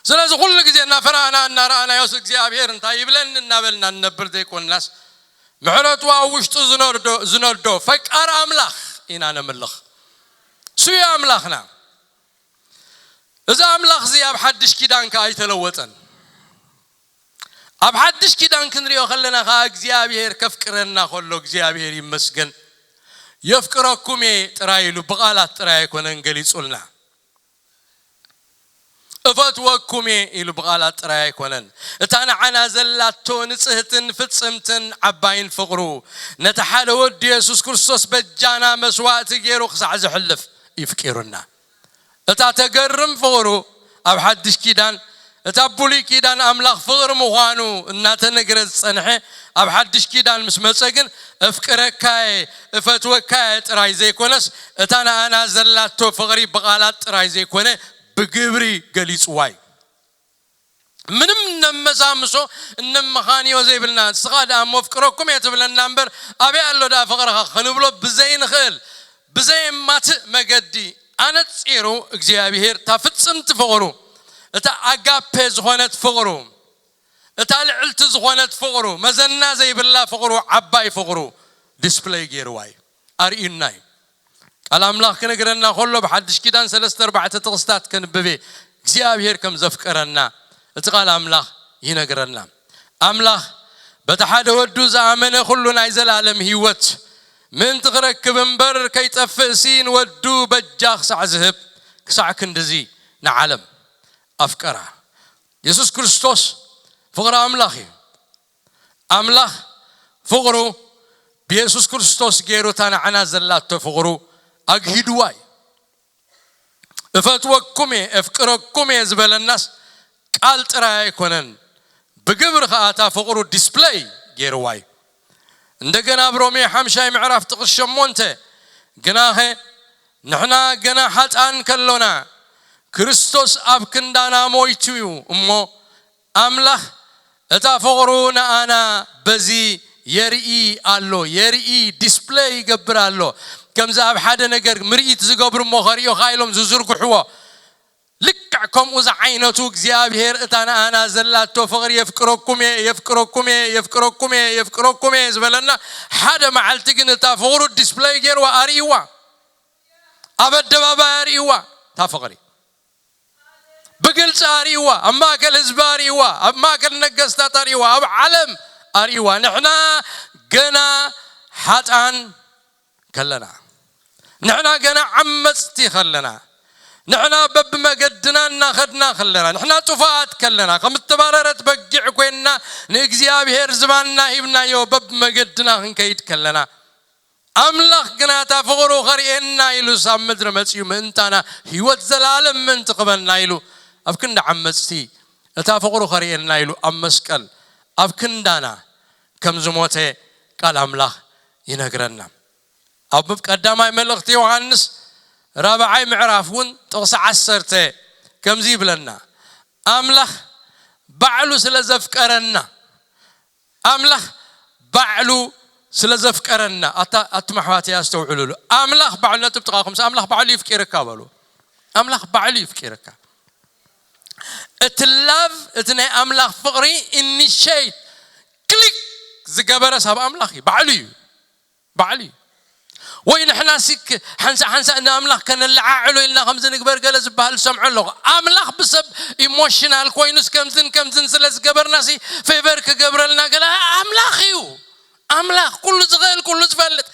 ስለዚ ኩሉ ግዜ እናፈራህና እናረኣናዮስ እግዚኣብሔር እንታይ ይብለኒ እናበልና ንነብር ዘይኮንናስ ምሕረቱ ኣብ ውሽጡ ዝነዶ ዝነዶ ፈቃር ኣምላኽ ኢና ነምልኽ እሱ እዩ ኣምላኽና እዚ ኣምላኽ እዚ ኣብ ሓድሽ ኪዳን ከኣ ኣይተለወጠን ኣብ ሓድሽ ኪዳን ክንሪኦ ከለና ከኣ እግዚኣብሔር ከፍቅረና ከሎ እግዚኣብሔር ይመስገን የፍቅረኩም እየ ጥራይ ኢሉ ብቓላት ጥራይ ኣይኮነን ገሊጹልና እፈትወኩም እየ ኢሉ ብቓላት ጥራይ ኣይኮነን። እታ ንዓና ዘላቶ ንጽህትን ፍጽምትን ዓባይን ፍቕሩ፣ ነቲ ሓደ ወዱ የሱስ ክርስቶስ በጃና መስዋእቲ ገይሩ ክሳዕ ዘሕልፍ ይፍቂሩና። እታ ተገርም ፍቕሩ ኣብ ሓድሽ ኪዳን፣ እታ ብሉይ ኪዳን ኣምላኽ ፍቕሪ ምዃኑ እናተነግረ ዝጸንሐ፣ ኣብ ሓድሽ ኪዳን ምስ መጸ ግን፣ "እፍቅረካየ፣ እፈትወካየ" ጥራይ ዘይኮነስ፣ እታ ንኣና ዘላቶ ፍቕሪ ብቓላት ጥራይ ዘይኮነ፣ ብግብሪ ገሊጽዋ እዩ። ምንም እነመሳምሶ እነመኻንዮ ዘይብልና፣ ንስኻ ደኣ እሞ "ፍቅረኩም እየ" ትብለና እምበር፣ ኣበይ ኣሎ ደኣ ፍቕርኻ ክንብሎ ብዘይንኽእል፣ ብዘየማትእ መገዲ ኣነጺሩ እግዚኣብሄር እታ ፍጽምቲ ፍቕሩ፣ እታ ኣጋፔ ዝኾነት ፍቕሩ፣ እታ ልዕልቲ ዝኾነት ፍቕሩ፣ መዘና ዘይብላ ፍቕሩ፣ ዓባይ ፍቕሩ ዲስፕለይ ገይርዋ እዩ፣ ኣርእዩና እዩ። ቃል ኣምላኽ ክነግረና ከሎ፣ ብሓድሽ ኪዳን ሰለስተ ኣርባዕተ ጥቕስታት ከንብብ እየ። እግዚኣብሄር ከም ዘፍቀረና እቲ ቃል ኣምላኽ ይነግረና። ኣምላኽ በቲ ሓደ ወዱ ዝኣመነ ኩሉ ናይ ዘላለም ህይወት ምእንቲ ክረክብ እምበር ከይጠፍእሲ ንወዱ በጃ ክሳዕ ዝህብ፣ ክሳዕ ክንድዚ ንዓለም ኣፍቀራ። የሱስ ክርስቶስ ፍቕሪ ኣምላኽ እዩ። ኣምላኽ ፍቕሩ ብየሱስ ክርስቶስ ገይሩ እታ ንዓና ዘላቶ ፍቕሩ ኣግሂድዋ እዩ። "እፈትወኩም እየ፣ እፍቅረኩም እየ" ዝበለናስ ቃል ጥራይ ኣይኮነን፣ ብግብሪ ኸኣ እታ ፍቕሩ ዲስፕለይ ገይርዋ እዩ። እንደገና ኣብ ሮሜ ሓምሻይ ምዕራፍ ጥቕስ ሸሞንተ፣ "ግናኸ ንሕና ገና ሓጥኣን ከሎና ክርስቶስ ኣብ ክንዳና ሞይቱ እዩ እሞ፣ ኣምላኽ እታ ፍቕሩ ንኣና በዚ የርኢ ኣሎ፣ የርኢ፣ ዲስፕለይ ይገብር ኣሎ።" ከምዚ ኣብ ሓደ ነገር ምርኢት ዝገብሩ እሞ ከርእዩኻ ኢሎም ዝዝርግሕዎ፣ ልክዕ ከምኡ ዝዓይነቱ እግዚኣብሄር እታ ንኣና ዘላቶ ፍቕሪ፣ "የፍቅረኩም እየ፣ የፍቅረኩም እየ፣ የፍቅረኩም እየ፣ የፍቅረኩም እየ" ዝበለና፣ ሓደ መዓልቲ ግን እታ ፍቕሩ ዲስፕለይ ገይርዋ፣ ኣርእይዋ፣ ኣብ ኣደባባይ ኣርእይዋ እታ ፍቕሪ። ብግልጺ ኣርእይዋ፣ ኣብ ማእከል ህዝቢ ኣርእይዋ፣ ኣብ ማእከል ነገስታት ኣርእይዋ፣ ኣብ ዓለም ኣርእይዋ። ንሕና ገና ሓጥኣን ከለና፣ ንሕና ገና ዓመጽቲ ከለና፣ ንሕና በብመገድና እናኸድና ከለና፣ ንሕና ጥፉኣት ከለና፣ ከም እተባረረት በጊዕ ኮይንና ንእግዚኣብሔር ዝባንና ሂብናዮ በብመገድና ክንከይድ ከለና፣ ኣምላኽ ግና እታ ፍቕሩ ኸርእየና ኢሉስ ኣብ ምድሪ መጺኡ ምእንታና ህይወት ዘለኣለም ምእንቲ ክበና ኢሉ ኣብ ክንዲ ዓመጽቲ እታ ፍቕሩ ኸርእየና ኢሉ ኣብ መስቀል ኣብ ክንዳና ከም ዝሞተ ቃል ኣምላኽ ይነግረና። ኣብ ቀዳማይ መልእኽቲ ዮሃንስ ራብዓይ ምዕራፍ እውን ጥቕሲ ዓሰርተ ከምዚ ይብለና፣ ኣምላኽ ባዕሉ ስለ ዘፍቀረና፣ ኣምላኽ ባዕሉ ስለ ዘፍቀረና፣ ኣታ-፣ ኣቱም ኣሕዋተይ ኣስተውዕሉሉ። ኣምላኽ ባዕሉ፣ ነጥብ ጥቓኹምስ ኣምላኽ ባዕሉ ይፍቂርካ በሉ። ኣምላኽ ባዕሉ ይፍቂርካ። እቲ ላቭ፣ እቲ ናይ ኣምላኽ ፍቕሪ ኢኒሼት፣ ክሊክ ዝገበረስ ኣብ ኣምላኽ እዩ፣ ባዕሉ እዩ፣ ባዕሉ እዩ። ወይ ንሕና ሲ ክ-፣ ሓንሳእ ሓንሳእ ንኣምላኽ ከነለዓዕሎ ኢልና ከምዚ ንግበር ገለ ዝበሃል ዝሰምዖ ኣለኹ። ኣምላኽ ብሰብ ኢሞሽናል ኮይኑስ ከምዝን ከምዝን ስለ ዝገበርናሲ ፌቨር ክገብረልና ገለ ኣምላኽ እዩ። ኣምላኽ ኩሉ ዝኽእል፣ ኩሉ ዝፈልጥ።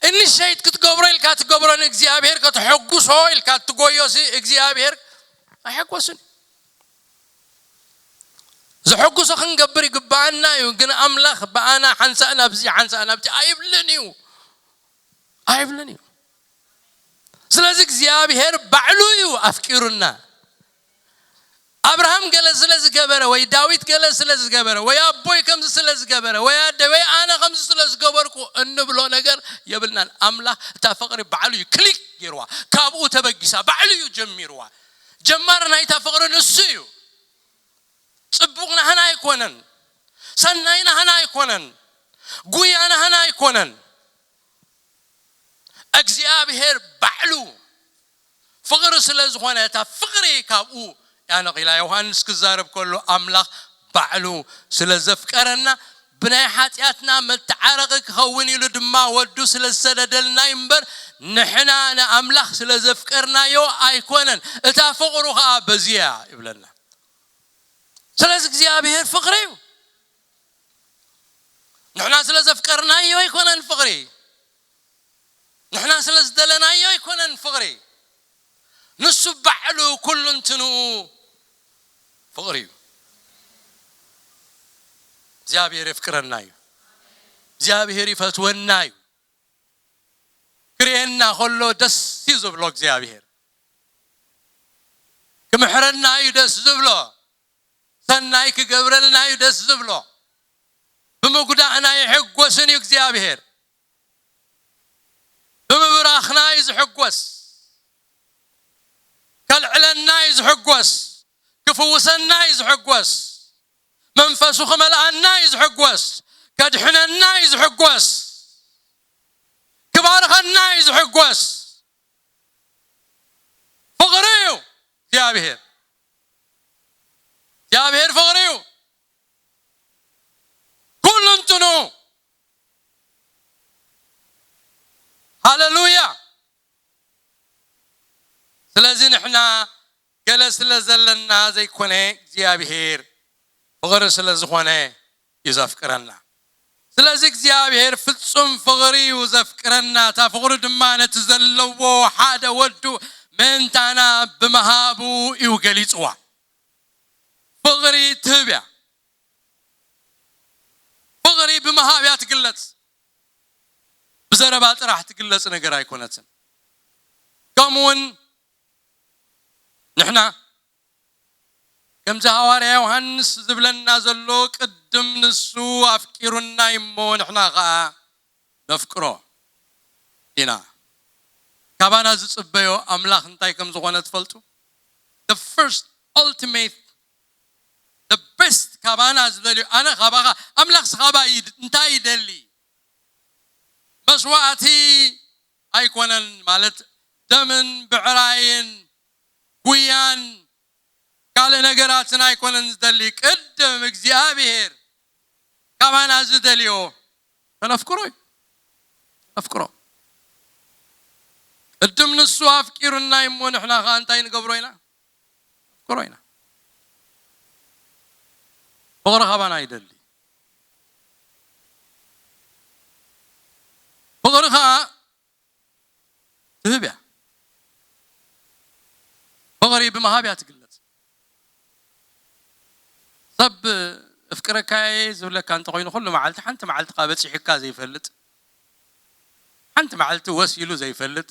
ኢኒሼት ክትገብሮ ኢልካ ትገብሮ ንእግዚኣብሔር፣ ከተሐጉሶ ኢልካ ትጎዮሲ እግዚኣብሔር ኣይሐጎስን። ዘሐጉሶ ክንገብር ይግብኣና እዩ፣ ግን ኣምላኽ ብኣና ሓንሳእ ናብዚ ሓንሳእ ናብቲ ኣይብልን እዩ፣ ኣይብልን እዩ። ስለዚ እግዚኣብሔር ባዕሉ እዩ ኣፍቂሩና። ኣብርሃም ገለ ስለ ዝገበረ፣ ወይ ዳዊት ገለ ስለ ዝገበረ፣ ወይ ኣቦይ ከምዚ ስለ ዝገበረ፣ ወይ ኣደይ ወይ ኣነ ከምዚ ስለ ዝገበርኩ እንብሎ ነገር የብልናን። ኣምላኽ እታ ፍቕሪ ባዕሉ እዩ ክሊክ ገይርዋ፣ ካብኡ ተበጊሳ ባዕሉ እዩ ጀሚርዋ። ጀማሪ ናይታ ፍቕሪ ንሱ እዩ። ጽቡቕ ናህና ኣይኮነን፣ ሰናይ ናህና ኣይኮነን፣ ጉያ ናህና ኣይኮነን። እግዚኣብሔር ባዕሉ ፍቕሪ ስለ ዝኾነ፣ እታ ፍቕሪ ካብኡ እያ ነቒላ። ዮሃንስ ክዛረብ ከሎ፣ ኣምላኽ ባዕሉ ስለ ዘፍቀረና፣ ብናይ ሓጢኣትና መተዓረቒ ክኸውን ኢሉ ድማ ወዱ ስለ ዝሰደደልና እዩ እምበር፣ ንሕና ንኣምላኽ ስለ ዘፍቀርናዮ ኣይኮነን። እታ ፍቕሩ ኸኣ በዚያ ይብለና። ስለዚ እግዚኣብሔር ፍቕሪ እዩ። ንሕና ስለ ዘፍቀርናዮ ኣይኮነን ፍቕሪ። ንሕና ስለ ዝደለናዮ ኣይኮነን ፍቕሪ። ንሱ ባዕሉ ኩሉ እንትንኡ ፍቕሪ እዩ። እግዚኣብሔር የፍቅረና እዩ። እግዚኣብሔር ይፈትወና እዩ። ክርእየና ከሎ ደስ እዩ ዝብሎ እግዚኣብሔር። ክምሕረና እዩ ደስ ዝብሎ። ሰናይ ክገብረልና እዩ ደስ ዝብሎ። ብምጉዳእና ይሕጎስን እዩ እግዚኣብሔር። ብምብራኽና እዩ ዝሕጎስ። ከልዕለና እዩ ዝሕጎስ። ክፍውሰና እዩ ዝሕጎስ። መንፈሱ ክመልኣና እዩ ዝሕጎስ። ከድሕነና እዩ ዝሕጎስ። ክባርኸና እዩ ዝሕጎስ። ፍቕሪ እዩ እግዚኣብሔር። እግዚኣብሔር ፍቕሪ እዩ። ኩሉ እንትኑ። ሃሌሉያ። ስለዚ ንሕና ገለ ስለ ዘለና ዘይኮነ እግዚኣብሔር ፍቕሪ ስለ ዝኾነ እዩ ዘፍቅረና። ስለዚ እግዚኣብሔር ፍጹም ፍቕሪ እዩ ዘፍቅረና። እታ ፍቕሪ ድማ ነቲ ዘለዎ ሓደ ወዱ ምእንታና ብምሃቡ እዩ ገሊጽዋ። ፍቕሪ ትህብ እያ። ፍቕሪ ብምሃብ እያ ትግለጽ። ብዘረባ ጥራሕ ትግለጽ ነገር ኣይኮነትን። ከምኡውን ንሕና ከምዚ ሃዋርያ ዮሃንስ ዝብለና ዘሎ ቅድም ንሱ ኣፍቂሩና እሞ ንሕና ኸዓ ነፍቅሮ ኢና። ካባና ዝጽበዮ ኣምላኽ እንታይ ከም ዝኾነ ትፈልጡ? The first ultimate, the best ካባና ዝደልዮ፣ ኣነ ካባኻ፣ ኣምላኽስ ካባ ይድ-፣ እንታይ ይደሊ? መስዋእቲ ኣይኮነን፣ ማለት ደምን ብዕራይን ጉያን ካልእ ነገራትን ኣይኮነን ዝደሊ። ቅድም እግዚኣብሔር ካባና ዝደልዮ ከነፍቅሮ እዩ። ከነፍቅሮ። ቅድም ንሱ ኣፍቂሩና እሞ ንሕና ኸዓ እንታይ ንገብሮ ኢና? ነፍቅሮ ኢና። ፍቕሪ ካባና ይደሊ። ፍቕሪ ኸዓ ትህብ እያ። ፍቕሪ ብምሃብ እያ ትግለጽ። ሰብ እፍቅረካ እየ ዝብለካ እንተኾይኑ፣ ኩሉ መዓልቲ፣ ሓንቲ መዓልቲ ካ በጺሑካ ዘይፈልጥ፣ ሓንቲ መዓልቲ ወስ ኢሉ ዘይፈልጥ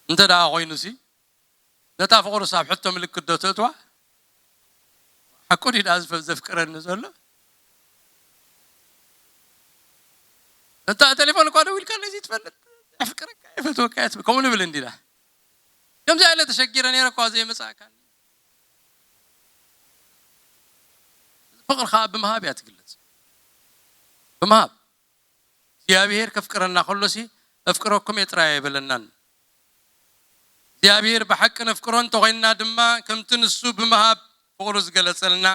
እንተ ደኣ ኮይኑሲ፣ ነታ ፍቕሩስ ኣብ ሕቶ ምልክት ዶ ተእትዋ? ሓቁ ድዩ ደኣ ዝፈ-፣ ዘፍቅረኒ ዘሎ? እንታ ቴሌፎን እኳ ደዊልካ ነዚ ትፈልጥ፣ ኣፍቅረካ፣ ይፈትወካ እየ ትብል። ከምኡ ንብል እንዲና። ከምዚ ኣለ ተሸጊረ ነይረ እኳ ዘይመጻእካኒ። ፍቕሪ ኸዓ ብምሃብ እያ ትግለጽ። ብምሃብ። እግዚኣብሔር ከፍቅረና ከሎሲ፣ "እፍቅረኩም እየ" ጥራይ ኣይበለናን። እግዚኣብሔር ብሓቂ ነፍቅሮ እንተኾይንና ድማ፣ ከምቲ ንሱ ብምሃብ ፍቕሩ ዝገለጸልና፣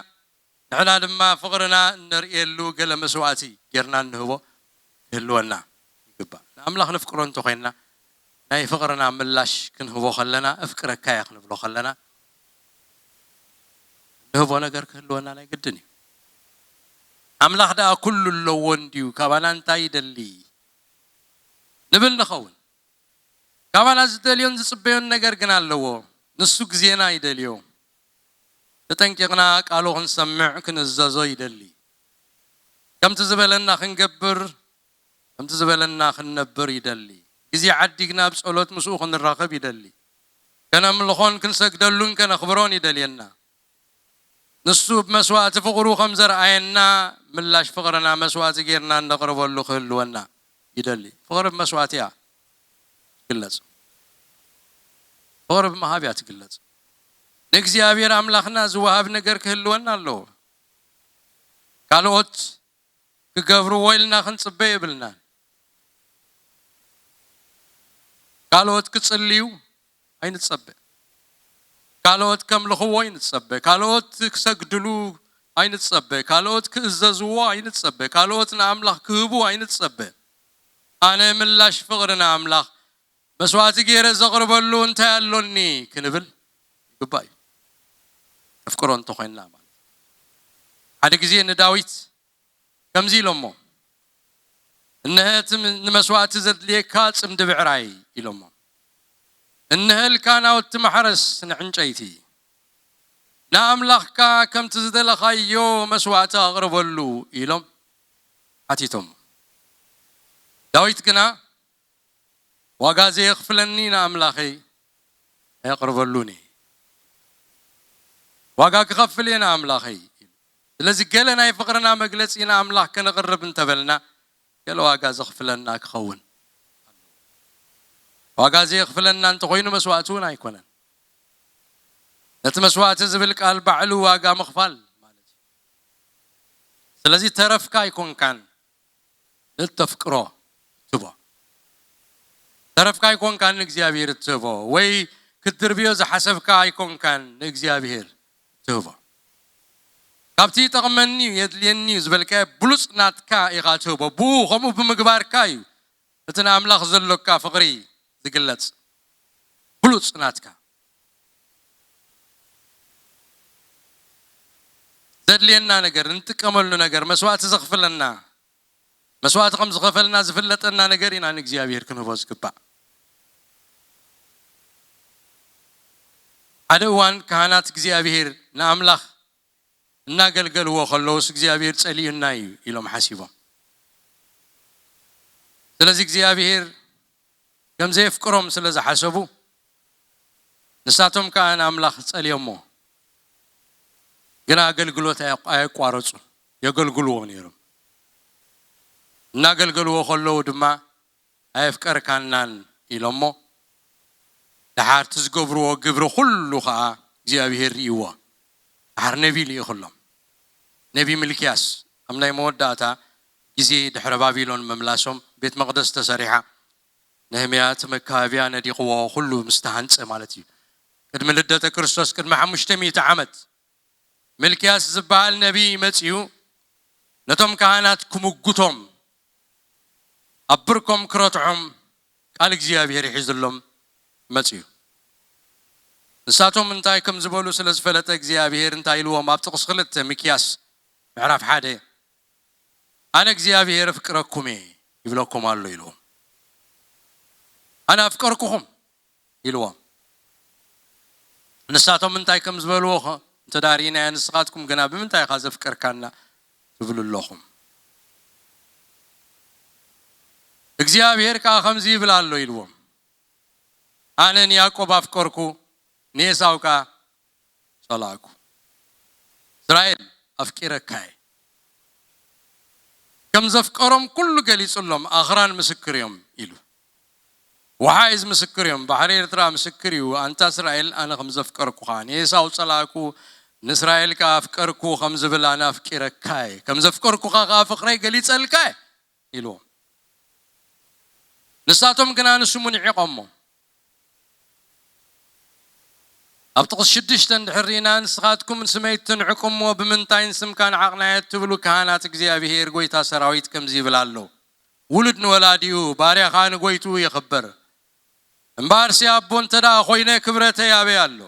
ንሕና ድማ ፍቕርና እነርእየሉ ገለ መስዋእቲ ጌርና እንህቦ ክህልወና ይግባእ። ንኣምላኽ ነፍቅሮ እንተኾይንና፣ ናይ ፍቕርና ምላሽ ክንህቦ ከለና፣ "እፍቅረካ እየ" ክንብሎ ከለና፣ ንህቦ ነገር ክህልወና ናይ ግድን እዩ። ኣምላኽ ደኣ ኩሉ ኣለዎ እንድዩ፣ ካባና እንታይ ይደሊ? ንብል ንኸውን። ካባና ዝደልዮን ዝጽበዮን ነገር ግን ኣለዎ። ንሱ ግዜና ይደልዮ። ተጠንቂቕና ቃሉ ክንሰምዕ ክንእዘዞ ይደሊ። ከምቲ ዝበለና ክንገብር፣ ከምቲ ዝበለና ክንነብር ይደሊ። ግዜ ዓዲግና ኣብ ጸሎት ምስኡ ክንራኸብ ይደሊ። ከነምልኾን ክንሰግደሉን ከነኽብሮን ይደልየና። ንሱ ብመስዋእቲ ፍቕሩ ከም ዘርኣየና፣ ምላሽ ፍቕርና መስዋእቲ ጌርና እነቕርበሉ ክህልወና ይደሊ። ፍቕሪ ብመስዋእቲ እያ ትግለጽ። ፍቕሪ ብምሃብ እያ ትግለጽ። ንእግዚኣብሔር ኣምላኽና ዝወሃብ ነገር ክህልወና ኣለዎ። ካልኦት ክገብርዎ ኢልና ክንጽበ የብልናን። ካልኦት ክጽልዩ ኣይንጸበ። ካልኦት ከምልኽዎ ኣይንጸበ። ካልኦት ክሰግድሉ ኣይንጸበ። ካልኦት ክእዘዝዎ ኣይንጸበ። ካልኦት ንኣምላኽ ክህቡ ኣይንጸበ። ኣነ ምላሽ ፍቕሪ ንኣምላኽ መስዋእቲ ገይረ ዘቕርበሉ እንታይ ኣሎኒ ክንብል ይግባእ እዩ። ነፍቅሮ እንተኾይንና ማለት እዩ። ሓደ ግዜ ንዳዊት ከምዚ ኢሎሞ፣ "እንሀ እቲ ም-፣ ንመስዋእቲ ዘድልየካ ጽምዲ ብዕራይ" ኢሎሞ። "እንሀልካ ናውቲ ማሕረስ ንዕንጨይቲ፣ ንኣምላኽካ ከምቲ ዝደለኻዮ መስዋእቲ ኣቕርበሉ ኢሎም ሓቲቶም። ዳዊት ግና ዋጋ ዘየኽፍለኒ ንኣምላኸይ ኣየቕርበሉን እየ። ዋጋ ክኸፍል እየ ንኣምላኸይ። ስለዚ ገለ ናይ ፍቕርና መግለጺ ንኣምላኽ ከነቕርብ እንተበልና ገለ ዋጋ ዘኽፍለና ክኸውን ኣለዎ። ዋጋ ዘየኽፍለና እንተኾይኑ መስዋእቲ እውን ኣይኮነን። ነቲ መስዋእቲ ዝብል ቃል ባዕሉ ዋጋ ምኽፋል ማለት እዩ። ስለዚ ተረፍካ ኣይኮንካን ንተፍቅሮ ትቦ። ተረፍካ ኣይኮንካን ንእግዚኣብሔር እትህቦ፣ ወይ ክትድርብዮ ዝሓሰብካ ኣይኮንካን ንእግዚኣብሔር ትህቦ። ካብቲ ይጠቕመኒ እዩ የድልየኒ እዩ ዝበልካዮ ብሉፅ ናትካ ኢኻ ትህቦ። ብኡ ከምኡ ብምግባርካ እዩ እቲ ንኣምላኽ ዘሎካ ፍቕሪ ዝግለጽ። ብሉፅ ናትካ ዘድልየና ነገር፣ እንጥቀመሉ ነገር፣ መስዋእቲ ዘኽፍለና፣ መስዋእቲ ከም ዝኸፈልና ዝፍለጠና ነገር ኢና ንእግዚኣብሔር ክንህቦ ዝግባእ። ሓደ እዋን ካህናት እግዚኣብሔር ንኣምላኽ እናገልገልዎ ከለውስ እግዚኣብሔር ጸሊኡና እዩ ኢሎም ሓሲቦም። ስለዚ እግዚኣብሔር ከም ዘየፍቅሮም ስለ ዝሓሰቡ ንሳቶም ከኣ ንኣምላኽ ጸልዮሞ። ግና ኣገልግሎት ኣየ- ኣየቋረጹን፣ የገልግልዎ ነይሮም። እናገልገልዎ ከለዉ ድማ ኣየፍቀርካናን ኢሎሞ። ደሓር እቲ ዝገብርዎ ግብሪ ኩሉ ከኣ እግዚኣብሔር ርእይዎ። ደሓር ነቢ ልኢኹሎም። ነቢ ሚልክያስ ኣብ ናይ መወዳእታ ግዜ ድሕሪ ባቢሎን ምምላሶም ቤት መቕደስ ተሰሪሓ። ነህምያ እቲ መካበብያ ነዲቕዎ ኩሉ ምስ ተሃንጸ ማለት እዩ። ቅድሚ ልደተ ክርስቶስ ቅድሚ ሓሙሽተ ሚእቲ ዓመት ሚልክያስ ዝበሃል ነቢይ መጺኡ ነቶም ካህናት ክምጉቶም ኣብ ብርኮም ክረትዖም ቃል እግዚኣብሔር ይሒዝሎም መጺኡ። ንሳቶም እንታይ ከም ዝበሉ ስለ ዝፈለጠ እግዚኣብሔር እንታይ ኢልዎም ኣብ ጥቕሲ ክልተ ሚክያስ ምዕራፍ ሓደ ኣነ እግዚኣብሔር ኣፍቅረኩም እየ ይብለኩም ኣሎ ኢልዎም። ኣነ ኣፍቀርኩኹም ኢልዎም። ንሳቶም እንታይ ከም ዝበልዎ ኸ እንተ ዳርኢናዮ ንስኻትኩም ግና ብምንታይ ኢኻ ዘፍቀርካና ትብሉ ኣለኹም። እግዚኣብሔር ከዓ ከምዚ ይብል ኣሎ ኢልዎም። ኣነ ንያዕቆብ ኣፍቀርኩ ንኤሳው ከዓ ጸላእኩ። እስራኤል ኣፍቂረካ እየ። ከም ዘፍቀሮም ኩሉ ገሊጹሎም ኣኽራን ምስክር እዮም ኢሉ። ወሓይዝ ምስክር እዮም። ባሕሪ ኤርትራ ምስክር እዩ። ኣንታ እስራኤል ኣነ ከም ዘፍቀርኩኻ ንኤሳው ጸላእኩ ንእስራኤል ከዓ ኣፍቀርኩ ከም ዝብል ኣነ ኣፍቂረካ እየ። ከም ዘፍቀርኩኻ ከዓ ፍቕረይ ገሊጸልካ እየ ኢልዎም። ንሳቶም ግና ንስሙ ንዒቖሞ። ኣብ ጥቕስ ሽዱሽተ እንድሕር ርኢና ንስኻትኩም ንስመይ ትንዕቅሞ ብምንታይ ንስምካ ንዓቕናዮ ትብሉ ካህናት እግዚኣብሔር ጎይታ ሰራዊት ከምዚ ይብል ኣሎ። ውሉድ ንወላዲኡ ባርያ ኸዓ ንጎይትኡ የኽብር። እምበኣርሲ ኣቦ እንተ ደኣ ኮይነ ክብረተይ ኣበይ ኣሎ?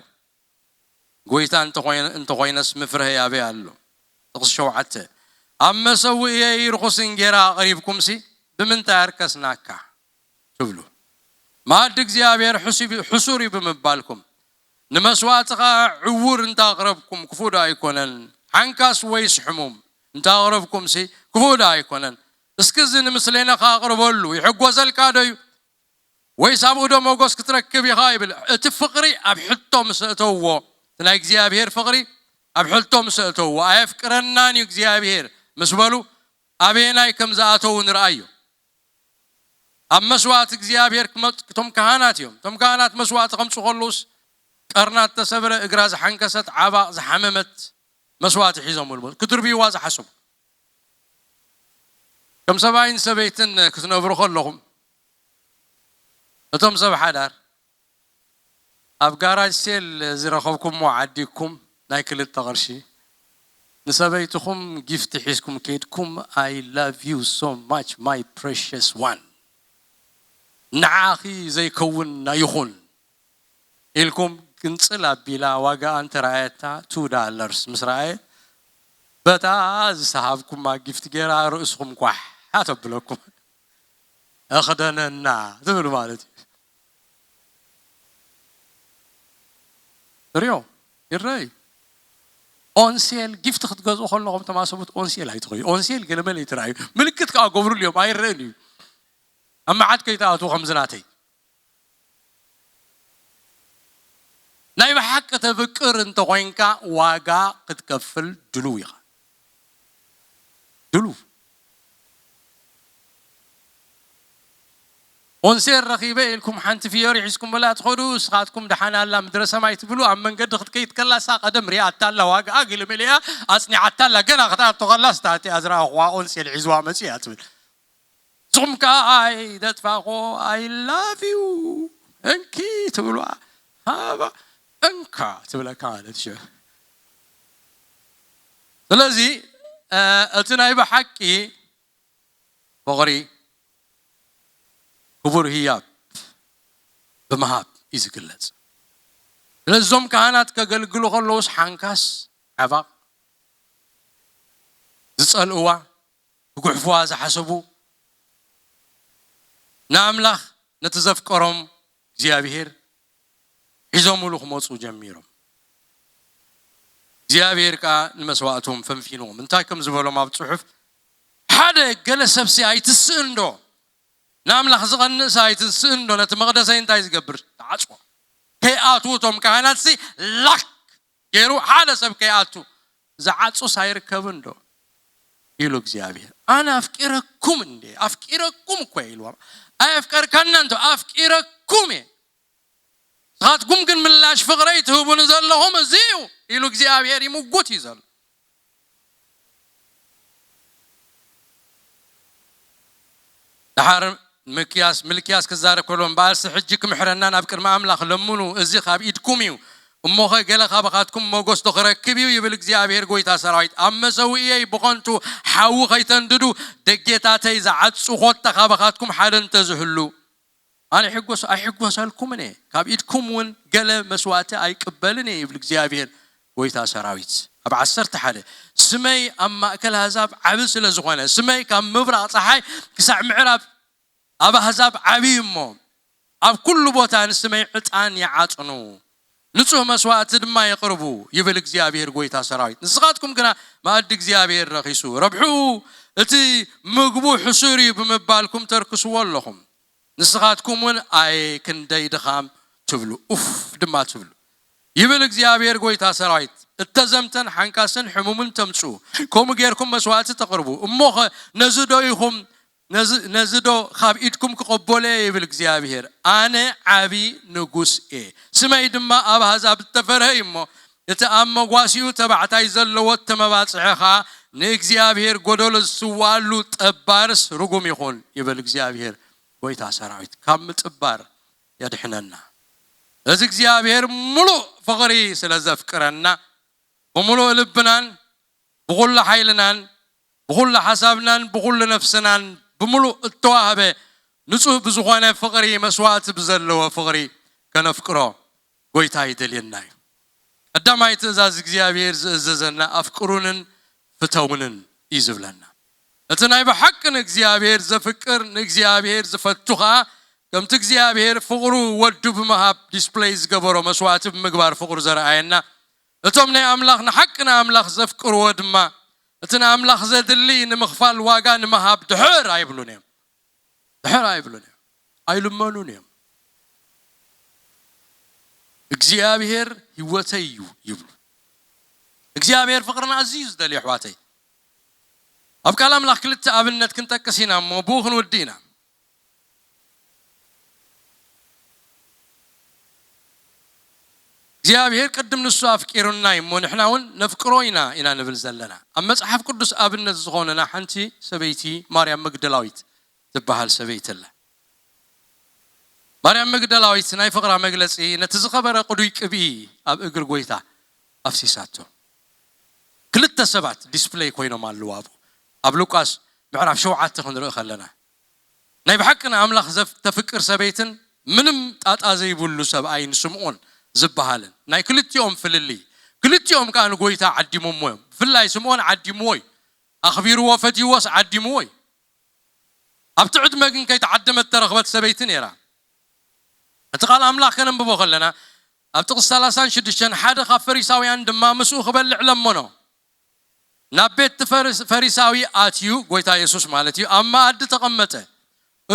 ጎይታ እንተኾይነስ ምፍርሀይ ኣበይ ኣሎ? ጥቕሲ ሸውዓተ ኣብ መሰውእየይ ርኹስ እንጌራ ኣቕሪብኩምሲ ብምንታይ ኣርከስናካ? ትብሉ። መኣዲ እግዚኣብሔር ሕሱር እዩ ብምባልኩም ንመስዋእቲ ኸዓ ዕውር እንተ ኣቕረብኩም ክፉእ ዶ ኣይኮነን? ሓንካስ ወይስ ሕሙም እንተ ኣቕረብኩምሲ ክፉእ ዶ ኣይኮነን? እስኪ እዚ ንምስሌነ ከኣቕርበሉ ይሕጎሰልካ ዶ እዩ? ወይስ ኣብኡ ዶ ሞጎስ ክትረክብ ኢኻ ይብል። እቲ ፍቕሪ ኣብ ሕቶ ምስ እተውዎ እቲ ናይ እግዚኣብሔር ፍቕሪ ኣብ ሕቶ ምስ እተውዎ ኣየፍቅረናን እዩ እግዚኣብሔር ምስ በሉ ኣበየናይ ከም ዝኣተዉ ንርኣዮ። ኣብ መስዋእቲ እግዚኣብሔር ክመፅ እቶም ካህናት እዮም። እቶም ካህናት መስዋእቲ ከምፁ ከለውስ ቀርና ተሰብረ እግራ ዝሓንከሰት ዓባቕ ዝሓመመት መስዋእቲ ሒዞም ልሞ ክድርብይዋ ዝሓሰቡ ከም ሰብኣይን ሰበይትን ክትነብሩ ከለኹም እቶም ሰብ ሓዳር ኣብ ጋራጅ ሴል ዝረኸብኩሞ ዓዲግኩም ናይ ክልተ ቅርሺ ንሰበይትኹም ጊፍት ሒዝኩም ከይድኩም I love you so much my precious one ንዓኺ ዘይከውን ኣይኹን ኢልኩም ግንጽል ኣቢላ ዋጋኣ እንተረኣየታ ቱ ዳለርስ ምስ ረኣየ በታ ዝሰሃብኩማ ጊፍት ገይራ ርእስኹም ኳሕ ኣተብለኩም እኽደነና ትብል ማለት እዩ። ሪኦ ይረይ ኦንሴል ጊፍት ክትገዝኡ ከለኹም ተማሰቡት። ኦንሴል ኣይትኸዩ። ኦንሴል ገለመለ ይትረኣዩ፣ ምልክት ከዓ ገብሩሉ እዮም፣ ኣይረእን እዩ። ኣብ መዓት ከይትኣትዉ ከምዚ ናተይ። ናይ ብሓቂ ተፍቅር እንተኾይንካ ዋጋ ክትከፍል ድሉው ኢኻ። ድሉው። ኦንሴል ረኺበ ኢልኩም ሓንቲ ፍዮሪ ሒዝኩም በላ ትኸዱ። እስኻትኩም ደሓን ኣላ ምድረ ሰማይ ትብሉ። ኣብ መንገዲ ክትከይድ ከላ እሳ ቀደም ሪኣታ ኣላ፣ ዋጋኣ ገለ መሊኣ ኣጽኒዓታ ኣላ። ገና ክትኣቶ ከላ ስታቲ ኣዝራእኽዋ ኦንሴል ሒዝዋ መጺእ እያ ትብል። ንስኹም ከኣ ኣይ ደጥፋእኮ፣ ኣይ ላቭ ዩ፣ እንኪ ትብልዋ፣ ሃባ፣ እንካ ትብለካ ማለት እዩ። ስለዚ እቲ ናይ ብሓቂ ፍቕሪ ክቡር ህያብ ብምሃብ እዩ ዝግለጽ። ስለዚ እዞም ካህናት ከገልግሉ ከለውስ ሓንካስ ዓባቕ ዝጸልእዋ፣ ክጉሕፍዋ ዝሓሰቡ፣ ንኣምላኽ ነቲ ዘፍቀሮም እግዚኣብሔር ሒዞምሉ ክመፁ ጀሚሮም። እግዚኣብሔር ከዓ ንመስዋእቶም ፈንፊንዎም። እንታይ ከም ዝበሎም ኣብ ፅሑፍ፣ ሓደ ገለ ሰብሲ ኣይትስእን ዶ? ንኣምላኽ ዝቐንእሲ ኣይትስእን ዶ? ነቲ መቕደሰይ እንታይ ዝገብር? ዝዓፅዎ። ከይኣትዉ እቶም ካህናትሲ ላክ ገይሩ ሓደ ሰብ ከይኣቱ። ዝዓፁስ ኣይርከብን ዶ? ኢሉ እግዚኣብሔር። ኣነ ኣፍቂረኩም እንዴ? ኣፍቂረኩም እኮ እየ ኢልዎም። ኣየፍቀርካና እንዶ ኣፍቂረኩም እየ። ንስኻትኩም ግን ምላሽ ፍቕረይ ትህቡኒ ዘለኹም እዚ እዩ ኢሉ እግዚኣብሔር ይምጉት እዩ ዘሎ። ደሓር ምክያስ ምልክያስ ክዛረብ ከሎ፣ እምበኣርሲ ሕጂ ክምሕረና ናብ ቅድሚ ኣምላኽ ለምኑ፣ እዚ ካብ ኢድኩም እዩ። እሞኸ ገለ ካባኻትኩም ሞገስ ዶ ክረክብ እዩ? ይብል እግዚኣብሔር ጎይታ ሰራዊት። ኣብ መሰውእየይ ብኸንቱ ሓዊ ኸይተንድዱ፣ ደጌታተይ ዝዓጹ ኾታ ካባኻትኩም ሓደ እንተዝህሉ፣ ኣነ ይሕጎስ ኣይሕጎሰልኩምን እየ፣ ካብ ኢድኩም እውን ገለ መስዋእቲ ኣይቅበልን እየ ይብል እግዚኣብሔር ጎይታ ሰራዊት። ኣብ ዓሰርተ ሓደ፣ ስመይ ኣብ ማእከል ኣህዛብ ዓቢ ስለ ዝኾነ፣ ስመይ ካብ ምብራቕ ጸሓይ ክሳዕ ምዕራብ ኣብ ኣህዛብ ዓቢ እዩ እሞ፣ ኣብ ኩሉ ቦታ ንስመይ ዕጣን ይዓጽኑ፣ ንጹህ መስዋእቲ ድማ የቕርቡ ይብል እግዚኣብሔር ጎይታ ሰራዊት። ንስኻትኩም ግና መኣዲ እግዚኣብሔር ረኺሱ፣ ረብሕኡ እቲ ምግቡ ሕሱር እዩ ብምባልኩም ተርክስዎ ኣለኹም። ንስኻትኩም እውን ኣየ ክንደይ ድኻም ትብሉ፣ ኡፍ ድማ ትብሉ ይብል እግዚኣብሔር ጎይታ ሰራዊት። እተዘምተን ሓንካስን ሕሙምን ተምጽኡ፣ ከምኡ ጌርኩም መስዋእቲ ተቕርቡ። እሞኸ ነዚ ዶ ኢኹም፣ ነዚ፣ ነዚ ዶ ካብ ኢድኩም ክቐበሎ እየ ይብል እግዚኣብሔር። ኣነ ዓቢ ንጉስ እየ፣ ስመይ ድማ ኣብ ኣህዛብ እተፈርሀ እዩ እሞ፣ እቲ ኣብ መጓሲኡ ተባዕታይ ዘለዎ እተመባጽሐ ኸኣ ንእግዚኣብሔር ጐደሎ ዝስዋኣሉ ጠባርስ ርጉም ይኹን ይብል እግዚኣብሔር ጎይታ ሰራዊት። ካብ ምጥባር የድሕነና። እዚ እግዚኣብሔር ምሉእ ፍቕሪ ስለ ዘፍቅረና፣ ብምሉእ ልብናን ብኹሉ ሓይልናን ብኹሉ ሓሳብናን ብኹሉ ነፍስናን ብምሉእ እተዋህበ ንጹህ ብዝኾነ ፍቕሪ፣ መስዋእቲ ብዘለዎ ፍቕሪ ከነፍቅሮ ጎይታ ይደልየና እዩ። ቀዳማይ ትእዛዝ እግዚኣብሔር ዝእዘዘና ኣፍቅሩንን ፍተውንን እዩ ዝብለና። እቲ ናይ ብሓቂ ንእግዚኣብሔር ዘፍቅር፣ ንእግዚኣብሔር ዝፈቱ ኸኣ ከምቲ እግዚኣብሔር ፍቕሩ ወዱ ብምሃብ ዲስፕለይ ዝገበሮ መስዋእቲ ብምግባር ፍቕሩ ዘርኣየና፣ እቶም ናይ ኣምላኽ ንሓቂ ንኣምላኽ ዘፍቅርዎ ድማ እቲ ንኣምላኽ ዘድሊ ንምኽፋል ዋጋ ንምሃብ ድሕር ኣይብሉን እዮም። ድሕር ኣይብሉን እዮም። ኣይልመኑን እዮም። እግዚኣብሔር ህይወተይ እዩ ይብሉ። እግዚኣብሔር ፍቕርና ኣዝዩ እዩ ዝደልዮ ኣሕዋተይ። ኣብ ቃል ኣምላኽ ክልተ ኣብነት ክንጠቅስ ኢና እሞ ብኡ ክንውዲ ኢና። እግዚኣብሔር ቅድም ንሱ ኣፍቂሩና እዩ እሞ ንሕና እውን ነፍቅሮ ኢና ኢና ንብል ዘለና። ኣብ መጽሓፍ ቅዱስ ኣብነት ዝኾነና ሓንቲ ሰበይቲ ማርያም መግደላዊት ትበሃል ሰበይቲ ኣላ። ማርያም መግደላዊት ናይ ፍቕራ መግለጺ ነቲ ዝኸበረ ቅዱይ ቅብኢ ኣብ እግሪ ጎይታ ኣፍሲሳቶ። ክልተ ሰባት ዲስፕለይ ኮይኖም ኣለዉ ኣብኡ። ኣብ ሉቃስ ምዕራፍ ሸውዓተ ክንርኢ ከለና ናይ ብሓቂ ንኣምላኽ ዘፍ-፣ ተፍቅር ሰበይትን ምንም ጣጣ ዘይብሉ ሰብኣይ ንስምዖን ዝበሃልን ናይ ክልቲኦም ፍልልይ፣ ክልቲኦም ከኣ ንጎይታ ዓዲሞምዎ እዮም። ብፍላይ ስምዖን ዓዲምዎ እዩ። ኣኽቢርዎ ፈትይዎስ ዓዲምዎ እዩ። ኣብቲ ዕድመ ግን ከይተዓደመት ተረኽበት ሰበይቲ ነይራ። እቲ ቃል ኣምላኽ ከነንብቦ ከለና ኣብ ጥቕሲ ሰላሳን ሽዱሽተን ሓደ ካብ ፈሪሳውያን ድማ ምስኡ ክበልዕ ለመኖ። ናብ ቤት እቲ ፈሪስ-፣ ፈሪሳዊ ኣትዩ፣ ጎይታ የሱስ ማለት እዩ፣ ኣብ መኣዲ ተቐመጠ።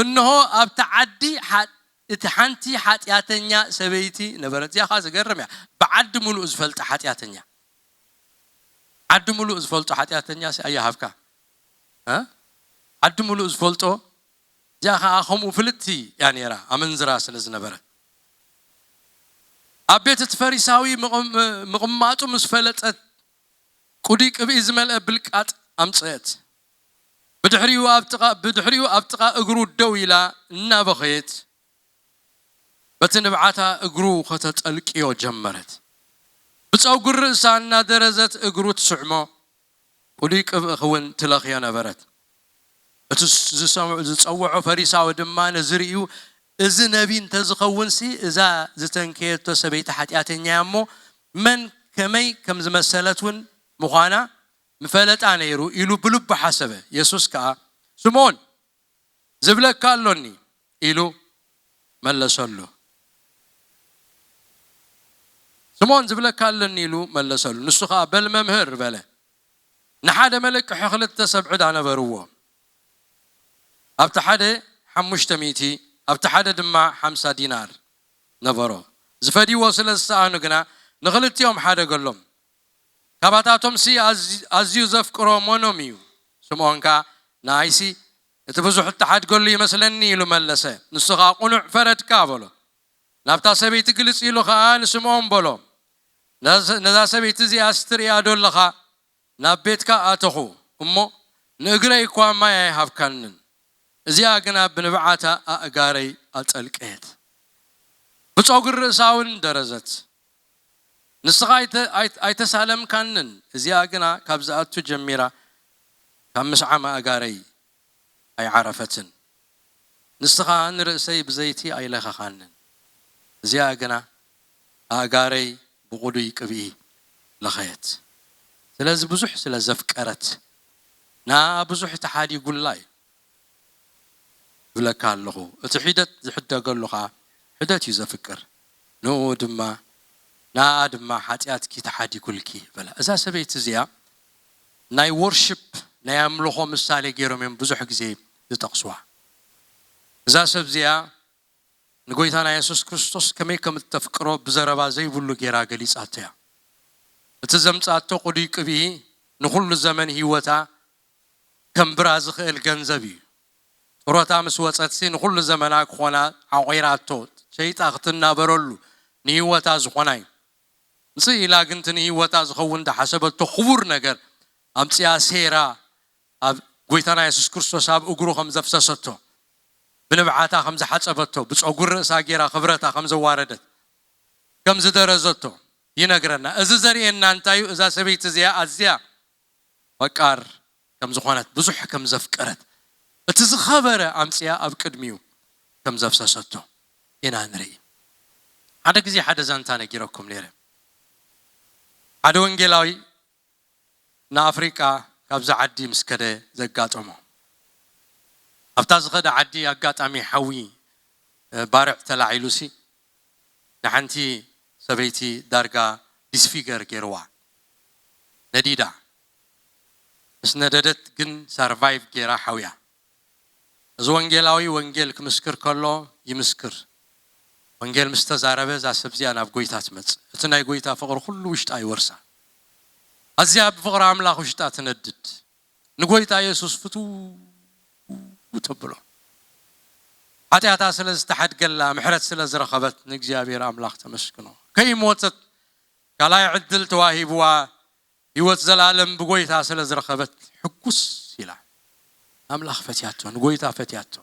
እንሆ ኣብቲ ዓዲ ሓ-፣ እቲ ሓንቲ ሓጢኣተኛ ሰበይቲ ነበረት። እዚኣ ኸዓ ዝገርም እያ። ብዓዲ ሙሉእ ዝፈልጣ ሓጢኣተኛ። ዓዲ ሙሉእ ዝፈልጦ ሓጢኣተኛ ሲ ኣይሃብካ። እ? ዓዲ ሙሉእ ዝፈልጦ፣ እዚኣ ኸዓ ከምኡ ፍልጥቲ እያ ነይራ፣ ኣመንዝራ ስለ ዝነበረት። ኣብ ቤት እቲ ፈሪሳዊ ምቕም-፣ ምቕማጡ ምስ ፈለጠት፣ ቁዱይ ቅብኢ ዝመልአ ብልቃጥ ኣምጸአት። ብድሕሪኡ ኣብ ጥቓ፣ ብድሕሪኡ ኣብ ጥቓ እግሩ ደው ኢላ እናበኸየት፣ በቲ ንብዓታ እግሩ ከተጠልቅዮ ጀመረት። ብጸጉሪ ርእሳ እናደረዘት እግሩ ትስዕሞ፣ ቁዱይ ቅብእኺ እውን ትለኽዮ ነበረት። እቲ ዝሰምዑ፣ ዝጸውዖ ፈሪሳዊ ድማ ነዚ ርእዩ፣ "እዚ ነቢ እንተዝኸውንሲ፣ እዛ ዝተንከየቶ ሰበይቲ ሓጢኣተኛ እያ እሞ፣ መን ከመይ ከም ዝመሰለት እውን ምዃና ምፈለጣ ነይሩ" ኢሉ ብልቡ ሓሰበ። የሱስ ከኣ፣ "ስምኦን፣ ዝብለካ ኣሎኒ" ኢሉ መለሰሉ። "ስምኦን፣ ዝብለካ ኣሎኒ" ኢሉ መለሰሉ። ንሱ ከኣ፣ "በል መምህር" በለ። ንሓደ መለቅሒ ክልተ ሰብ ዕዳ ነበርዎ። ኣብቲ ሓደ ሓሙሽተ ሚእቲ፣ ኣብቲ ሓደ ድማ ሓምሳ ዲናር ነበሮ። ዝፈድይዎ ስለ ዝሰኣኑ ግና ንኽልቲኦም ሓደገሎም። "ካባታቶምሲ ኣዝ-፣ ኣዝዩ ዘፍቅሮ መኖም እዩ?" ስምኦን ከኣ፣ "ንኣይሲ እቲ ብዙሕ እተሓድገሉ ይመስለኒ" ኢሉ መለሰ። ንሱ ኸኣ፣ "ቅኑዕ ፈረድካ" በሎ። ናብታ ሰበይቲ ግልጽ ኢሉ ኸኣ ንስምኦን በሎ፣ "ነዛ፣ ነዛ ሰበይቲ እዚኣስ ትርእያ ዶ ኣለኻ? ናብ ቤትካ ኣተኹ እሞ፣ ንእግረይ እኳ ማይ ኣይሃብካንን፣ እዚኣ ግና ብንብዓታ ኣእጋረይ ኣጠልቀየት፣ ብጸጉሪ ርእሳ እውን ደረዘት። ንስኻ ኣይተ-፣ ኣይተ-፣ ኣይተሳለምካንን፣ እዚኣ ግና ካብ ዝኣቱ ጀሚራ ካብ ምስዓም ኣእጋረይ ኣይዓረፈትን። ንስኻ ንርእሰይ ብዘይቲ ኣይለኸኻንን፣ እዚኣ ግና ኣእጋረይ ብቕዱይ ቅብኢ ለኸየት። ስለዚ ብዙሕ ስለ ዘፍቀረት፣ ንኣ ብዙሕ ተሓዲጉላ እዩ። እብለካ ኣለኹ፣ እቲ ሒደት ዝሕደገሉ ኸኣ ሒደት እዩ ዘፍቅር። ንኡ ድማ፣ ንኣ ድማ ሓጢኣትኪ ተሓዲጉልኪ" በላ። እዛ ሰበይቲ እዚኣ ናይ ወርሺፕ፣ ናይ ኣምልኾ ምሳሌ ገይሮም እዮም ብዙሕ ግዜ ዝጠቕስዋ። እዛ ሰብ እዚኣ ንጎይታና የሱስ ክርስቶስ ከመይ ከም እተፍቅሮ ብዘረባ ዘይብሉ ገይራ ገሊጻቶ እያ። እቲ ዘምጻቶ ቅዱይ ቅብኢ ንኹሉ ዘመን ህይወታ ከንብራ ዝኽእል ገንዘብ እዩ። ጡረታ ምስ ወጸትሲ ንኹሉ ዘመና ክኾና ዓቑራቶ፣ ሸይጣ ክትናበረሉ ንህይወታ ዝኾና እዩ። ምስ ኢላ ግን እቲ ንህይወታ ዝኸውን ዝሓሰበቶ ክቡር ነገር ኣምጺኣ ሴራ ኣብ ጎይታና የሱስ ክርስቶስ ኣብ እግሩ ከም ዘፍሰሰቶ፣ ብንብዓታ ከም ዝሓጸበቶ፣ ብጸጉሪ ርእሳ ገይራ ክብረታ ከም ዘዋረደት፣ ከም ዝደረዘቶ ይነግረና። እዚ ዘርእየና እንታይ እዩ? እዛ ሰበይቲ እዚኣ ኣዝያ ፈቃር ከም ዝኾነት፣ ብዙሕ ከም ዘፍቀረት፣ እቲ ዝኸበረ ኣምጺኣ ኣብ ቅድሚኡ ከም ዘፍሰሰቶ ኢና ንርኢ። ሓደ ግዜ ሓደ ዛንታ ነጊረኩም ነይረ። ሓደ ወንጌላዊ ንኣፍሪቃ ካብዛ ዓዲ ምስ ከደ ዘጋጠሞ፣ ኣብታ ዝኸደ ዓዲ ኣጋጣሚ ሓዊ፣ እ፣ ባርዕ ተላዒሉሲ ንሓንቲ ሰበይቲ ዳርጋ ዲስፊገር ገይርዋ፣ ነዲዳ። ምስ ነደደት ግን ሳርቫይቭ ገይራ ሓውያ። እዚ ወንጌላዊ ወንጌል ክምስክር ከሎ ይምስክር። ወንጌል ምስ ተዛረበ እዛ ሰብ እዚኣ ናብ ጎይታ ትመጽእ። እቲ ናይ ጎይታ ፍቕሪ ኩሉ ውሽጣ ይወርሳ። ኣዝያ ብፍቕሪ ኣምላኽ ውሽጣ ትነድድ። ንጎይታ የሱስ ፍትው ተብሎ። ሓጢኣታ ስለ ዝተሓድገላ፣ ምሕረት ስለ ዝረኸበት ንእግዚኣብሔር ኣምላኽ ተመስግኖ። ከይሞተት ካልኣይ ዕድል ተዋሂብዋ፣ ህይወት ዘላለም ብጎይታ ስለ ዝረኸበት ሕጉስ ኢላ። ኣምላኽ ፈትያቶ፣ ንጎይታ ፈትያቶ።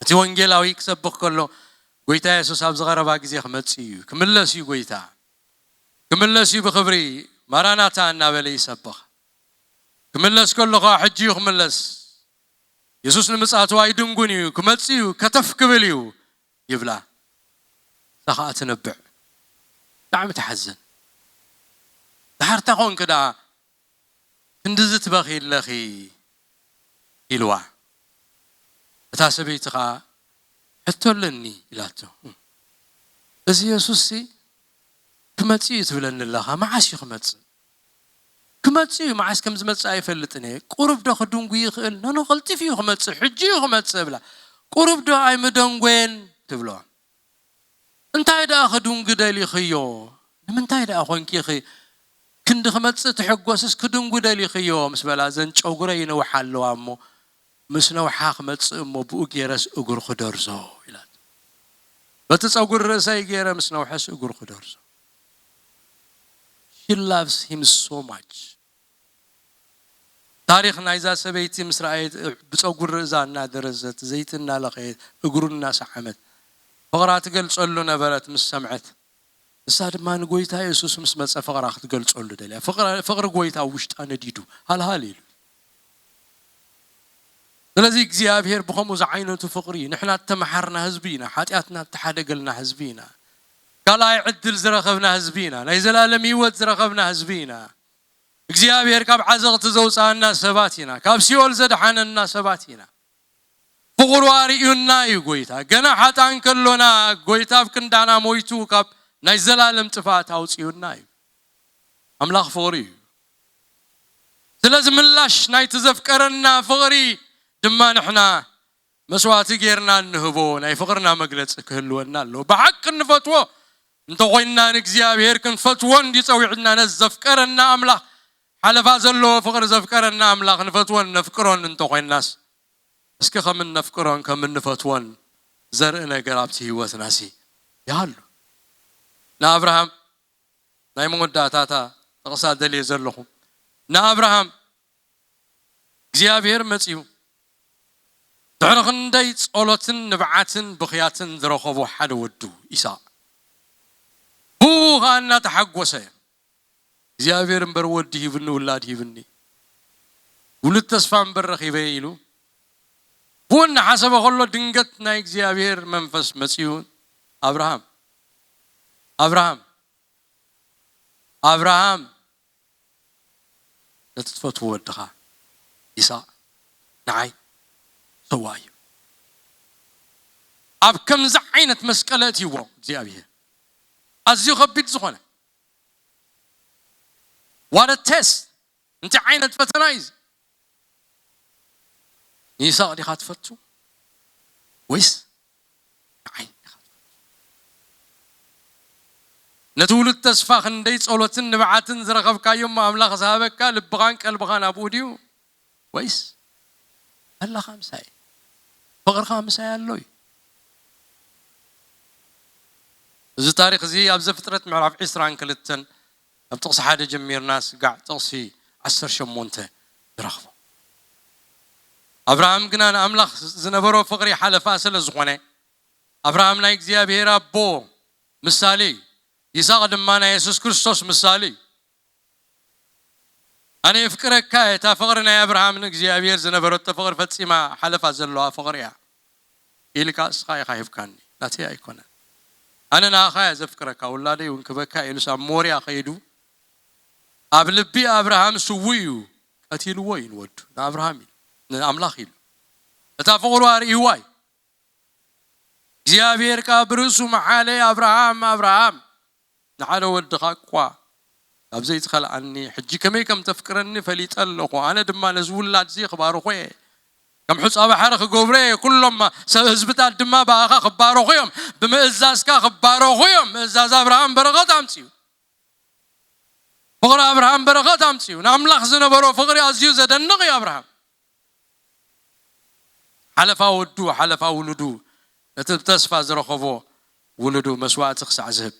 እቲ ወንጌላዊ ክሰብኽ ከሎ፣ ጎይታ የሱስ ኣብ ዝቐረባ ግዜ ክመጽእ እዩ፣ ክምለስ እዩ ጎይታ፣ ክምለስ እዩ ብኽብሪ፣ ማራናታ እናበለ ይሰብኽ። ክምለስ ከሎ ኸኣ፣ ሕጂ እዩ ክምለስ። የሱስ ንምጽኣቱ ኣይድንጉን እዩ፣ ክመጽእ እዩ፣ ከተፍ ክብል እዩ ይብላ። እዛ ኸኣ ትንብዕ። ብጣዕሚ ትሓዝን። ድሓር እንታይ ኾንኪ ደኣ ክንድዚ ትበኺ ኣለኺ? ኢልዋ። እታ ሰበይቲ ኸኣ ሕቶ ኣለኒ ኢላቶ። እዚ የሱስሲ ክመጽእ እዩ ትብለኒ ኣለኻ። መዓስ እዩ ክመጽእ? ክመጽእ እዩ፣ መዓስ ከም ዝመጽእ ኣይፈልጥን እየ። ቁሩብ ዶ ክድንጉ ይኽእል? ኖኖ፣ ቀልጢፍ እዩ ክመጽእ፣ ሕጂ እዩ ክመጽእ እብላ። ቁሩብ ዶ ኣይምደንጎየን ትብሎ። እንታይ ደኣ ክድንጉ ደሊኽዮ? ንምንታይ ደኣ ኾንኪ ኽ-፣ ክንዲ ክመጽእ ትሕጎስስ ክድንጉ ደሊኽዮ? ምስ በላ፣ እዘን ጨጉረ ይነውሓ ኣለዋ እሞ፣ ምስ ነውሓ ክመጽእ እሞ፣ ብኡ ገይረስ እግሩ ክደርዞ ኢላት። በቲ ጸጉሪ ርእሰይ ገይረ ምስ ነውሐስ እግሩ ክደርዞ። She loves him so much. ታሪኽ ናይዛ ሰበይቲ ምስ ረኣየት፣ ብጸጉሪ ርእሳ እናደረዘት፣ ዘይቲ እናለኸየት፣ እግሩ እናሰዓመት፣ ፍቕራ ትገልጸሉ ነበረት ምስ ሰምዐት። እሳ ድማ ንጎይታ የሱስ ምስ መጸ ፍቕራ ክትገልጸሉ ደልያ። ፍቕራ-፣ ፍቕሪ ጎይታ ኣብ ውሽጣ ነዲዱ ሃልሃል ኢሉ። ስለዚ እግዚኣብሔር ብኸምኡ ዝዓይነቱ ፍቕሪ፣ ንሕና እተመሓርና ህዝቢ ኢና፣ ሓጢኣትና እተሓደገልና ህዝቢ ኢና፣ ካልኣይ ዕድል ዝረኸብና ህዝቢ ኢና፣ ናይ ዘላለም ህይወት ዝረኸብና ህዝቢ ኢና። እግዚኣብሔር ካብ ዓዘቕቲ ዘውፅኣና ሰባት ኢና፣ ካብ ሲኦል ዘድሓነና ሰባት ኢና። ፍቕሩ ኣርእዩና እዩ ጎይታ። ገና ሓጣን ከሎና ጎይታ ኣብ ክንዳና ሞይቱ ካብ ናይ ዘላለም ጥፍኣት ኣውፅዩና እዩ። ኣምላኽ ፍቕሪ እዩ። ስለዚ ምላሽ ናይቲ ዘፍቀረና ፍቕሪ ድማ ንሕና መስዋእቲ ጌርና እንህቦ ናይ ፍቕርና መግለፂ ክህልወና ኣለዎ። ብሓቂ እንፈትዎ እንተኾይንና፣ ንእግዚኣብሔር ክንፈትዎ እንዲ ጸዊዕና፣ ነዚ ዘፍቀረና ኣምላኽ፣ ሓለፋ ዘለዎ ፍቕሪ ዘፍቀረና ኣምላኽ ንፈትዎን ነፍቅሮን እንተኾይንናስ፣ እስኪ ከም እነፍቅሮን ከም እንፈትዎን ዘርኢ ነገር ኣብቲ ህይወትናሲ ይሃሉ። ንኣብርሃም ናይ መወዳእታታ ጥቕሳ ደልየ ዘለኹ። ንኣብርሃም እግዚኣብሔር መጺኡ ድሕሪ ክንደይ ጸሎትን ንብዓትን ብኽያትን ዝረኸቦ ሓደ ወዱ ይስሐቅ። ብኡ ኸኣ እናተሓጎሰ፣ እግዚኣብሔር እምበር ወዲ ሂብኒ፣ ውላድ ሂብኒ፣ ውሉድ ተስፋ እምበር ረኺበ ኢሉ ብኡ እናሓሰበ ከሎ፣ ድንገት ናይ እግዚኣብሔር መንፈስ መጺኡ፣ "ኣብርሃም፣ ኣብርሃም፣ ኣብርሃም፣ ነቲ ትፈትዎ ወድኻ ይስሐቅ ንዓይ ሰዋእዮ።" ኣብ ከምዚ ዓይነት መስቀል ኣእትይዎ እግዚኣብሔር። ኣዝዩ ከቢድ ዝኾነ፣ what a test! እንታይ ዓይነት ፈተና እዩ እዚ? ንይስሐቅ ዲኻ ትፈቱ ወይስ ንዓይ ኢኻ ትፈቱ? ነቲ ውሉድ ተስፋ ክንደይ ጸሎትን ንብዓትን ዝረኸብካዮ እሞ ኣምላኽ ዝሃበካ ልብኻን ቀልብኻን ኣብኡ ድዩ? ወይስ ኣለኻ ምሳይ? ፍቕርኻ ምሳይ ኣሎ እዩ። እዚ ታሪኽ እዚ ኣብ ዘፍጥረት ምዕራፍ ዕስራን ክልተን፣ ኣብ ጥቕሲ ሓደ ጀሚርና ስጋዕ ጥቕሲ ዓሰርተ ሸሞንተ ንረኽቦ። ኣብርሃም ግና ንኣምላኽ ዝነበሮ ፍቕሪ ሓለፋ ስለ ዝኾነ፣ ኣብርሃም ናይ እግዚኣብሔር ኣቦ ምሳሌ እዩ። ይስሐቅ ድማ ናይ የሱስ ክርስቶስ ምሳሌ እዩ። "ኣነ የፍቅረካ እየ፣ እታ ፍቕሪ ናይ ኣብርሃም ንእግዚኣብሔር ዝነበረቶ ፍቕሪ ፈጺማ ሓለፋ ዘለዋ ፍቕሪ እያ" ኢልካ እስኻ ኢኻ ሂብካኒ፣ ናተይ ኣይኮነን። "ኣነ ንኣኻ እየ ዘፍቅረካ፣ ውላደይ እውን ክበካ" ኢሉስ ኣብ ሞርያ ከይዱ፣ ኣብ ልቢ ኣብርሃም ስዉእ እዩ፣ ቀቲልዎ እዩ ንወዱ፣ ንኣብርሃም ኢሉ፣ ንኣምላኽ ኢሉ። እታ ፍቕሩ ኣርእይዋ እዩ። እግዚኣብሔር ከኣ ብርእሱ መሓለ፣ "ኣብርሃም፣ ኣብርሃም፣ ንሓደ ወድኻ እኳ ካብ ዘይትኸልኣኒ፣ ሕጂ ከመይ ከም ተፍቅረኒ ፈሊጠ ኣለኹ። ኣነ ድማ ነዚ ውላድ እዚ ክባርኾ እየ። ከም ሑጻ ባሕሪ ክገብሮ እየ። ኩሎም ሰብ ህዝብታት ድማ ብኣኻ ክባረኹ እዮም። ብምእዛዝካ ክባረኹ እዮም።" ምእዛዝ ኣብርሃም በረኸት ኣምጽኡ። ፍቕሪ ኣብርሃም በረኸት ኣምጽኡ። ንኣምላኽ ዝነበሮ ፍቕሪ ኣዝዩ ዘደንቕ እዩ ኣብርሃም። ሓለፋ ወዱ፣ ሓለፋ ውሉዱ፣ ነቲ ብተስፋ ዝረኸቦ ውሉዱ መስዋእቲ ክሳዕ ዝህብ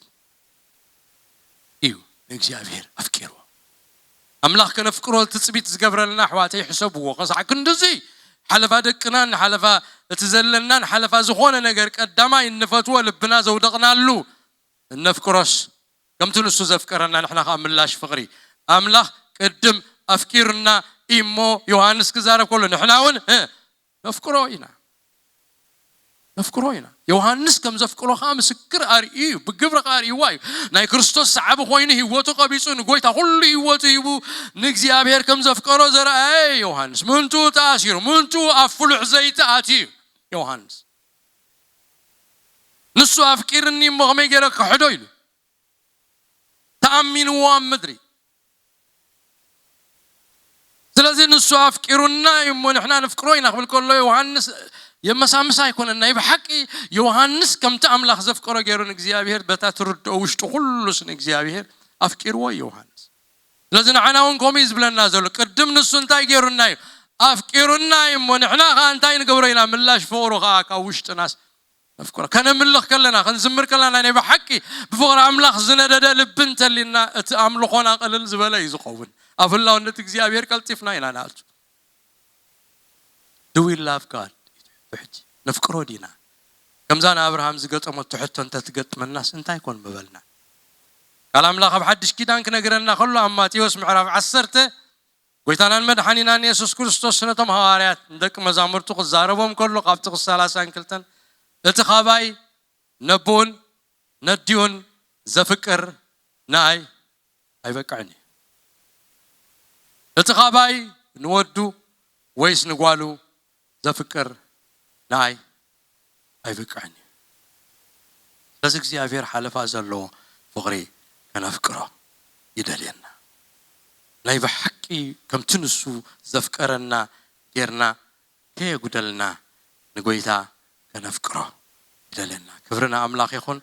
እዩ ንእግዚኣብሔር ኣፍቂርዎ። ኣምላኽ ከነፍቅሮ ትጽቢት ዝገብረልና፣ ኣሕዋተይ፣ ሕሰብዎ። ከሳዕ ክንድዚ ሓለፋ ደቅናን ሓለፋ እቲ ዘለናን ሓለፋ ዝኾነ ነገር ቀዳማይ እንፈትዎ፣ ልብና ዘውደቕናሉ እነፍቅሮስ፣ ከምቲ ንሱ ዘፍቀረና ንሕና ኸዓ ምላሽ ፍቕሪ። ኣምላኽ ቅድም ኣፍቂሩና እሞ ዮሃንስ ክዛረብ ከሎ ንሕና እውን፣ እ፣ ነፍቅሮ ኢና። ነፍቅሮ ኢና። ዮሃንስ ከም ዘፍቅሮ ኸዓ ምስክር ኣርእዩ እዩ፣ ብግብሪ ኸዓ ኣርእይዋ እዩ። ናይ ክርስቶስ ሰዓቢ ኾይኑ ህይወቱ ቀቢጹ ንጎይታ ኩሉ ህይወቱ ሂቡ ንእግዚኣብሔር ከም ዘፍቀሮ ዘርኣየ ዮሃንስ። ምንቱ ተኣሲሩ፣ ምንቱ ኣብ ፍሉሕ ዘይቲ ኣትዩ ዮሃንስ። ንሱ ኣፍቂርኒ እሞ ከመይ ገይረ ክሕዶ ኢሉ። ተኣሚንዎ ኣብ ምድሪ። ስለዚ ንሱ ኣፍቂሩና እዩ እሞ ንሕና ንፍቅሮ ኢና ክብል ከሎ ዮሃንስ የመሳምስ ኣይኮነን። ናይ ብሓቂ ዮሃንስ ከምቲ ኣምላኽ ዘፍቀሮ ገይሩ ንእግዚኣብሔር በታ ትርድኦ ውሽጡ ኩሉስ ንእግዚኣብሔር ኣፍቂርዎ እዩ ዮሃንስ። ስለዚ ንዓና እውን ከምኡ እዩ ዝብለና ዘሎ። ቅድም ንሱ እንታይ ገይሩና እዩ? ኣፍቂሩና እዩ እሞ ንሕና ከዓ እንታይ ንገብሮ ኢና? ምላሽ ፍቕሩ ከዓ ካብ ውሽጥናስ ነፍቅሮ። ከነምልኽ ከለና፣ ክንዝምር ከለና ናይ ብሓቂ ብፍቕሪ ኣምላኽ ዝነደደ ልቢ እንተሊና እቲ ኣምልኾና ቅልል ዝበለ እዩ ዝኸውን። ኣብ ህላውነት እግዚኣብሔር ቀልጢፍና ኢና ንኣቱ። Do we love God? ሕጂ ነፍቅሮ ዲና? ከምዛ ንኣብርሃም ዝገጠመቶ ሕቶ እንተትገጥመናስ እንታይ ኮን ምበልና? ቃል ኣምላኽ ኣብ ሓድሽ ኪዳን ክነግረና ከሎ ኣብ ማቴዎስ ምዕራፍ ዓሰርተ ጎይታናን መድሓኒናን የሱስ ክርስቶስ ነቶም ሃዋርያት ንደቂ መዛሙርቱ ክዛረቦም ከሎ ካብ ጥቕሲ ሰላሳን ክልተን እቲ ካባይ ነቦኡን ነዲኡን ዘፍቅር ንኣይ ኣይበቅዕን እዩ። እቲ ካባይ ንወዱ ወይስ ንጓሉ ዘፍቅር ንኣይ ኣይበቅዕን እዩ። ስለዚ እግዚኣብሔር ሓለፋ ዘለዎ ፍቕሪ ከነፍቅሮ ይደልየና። ናይ ብሓቂ ከምቲ ንሱ ዘፍቀረና ጌርና ከየጉደልና ንጎይታ ከነፍቅሮ ይደልየና። ክብሪ ንኣምላኽ ይኹን።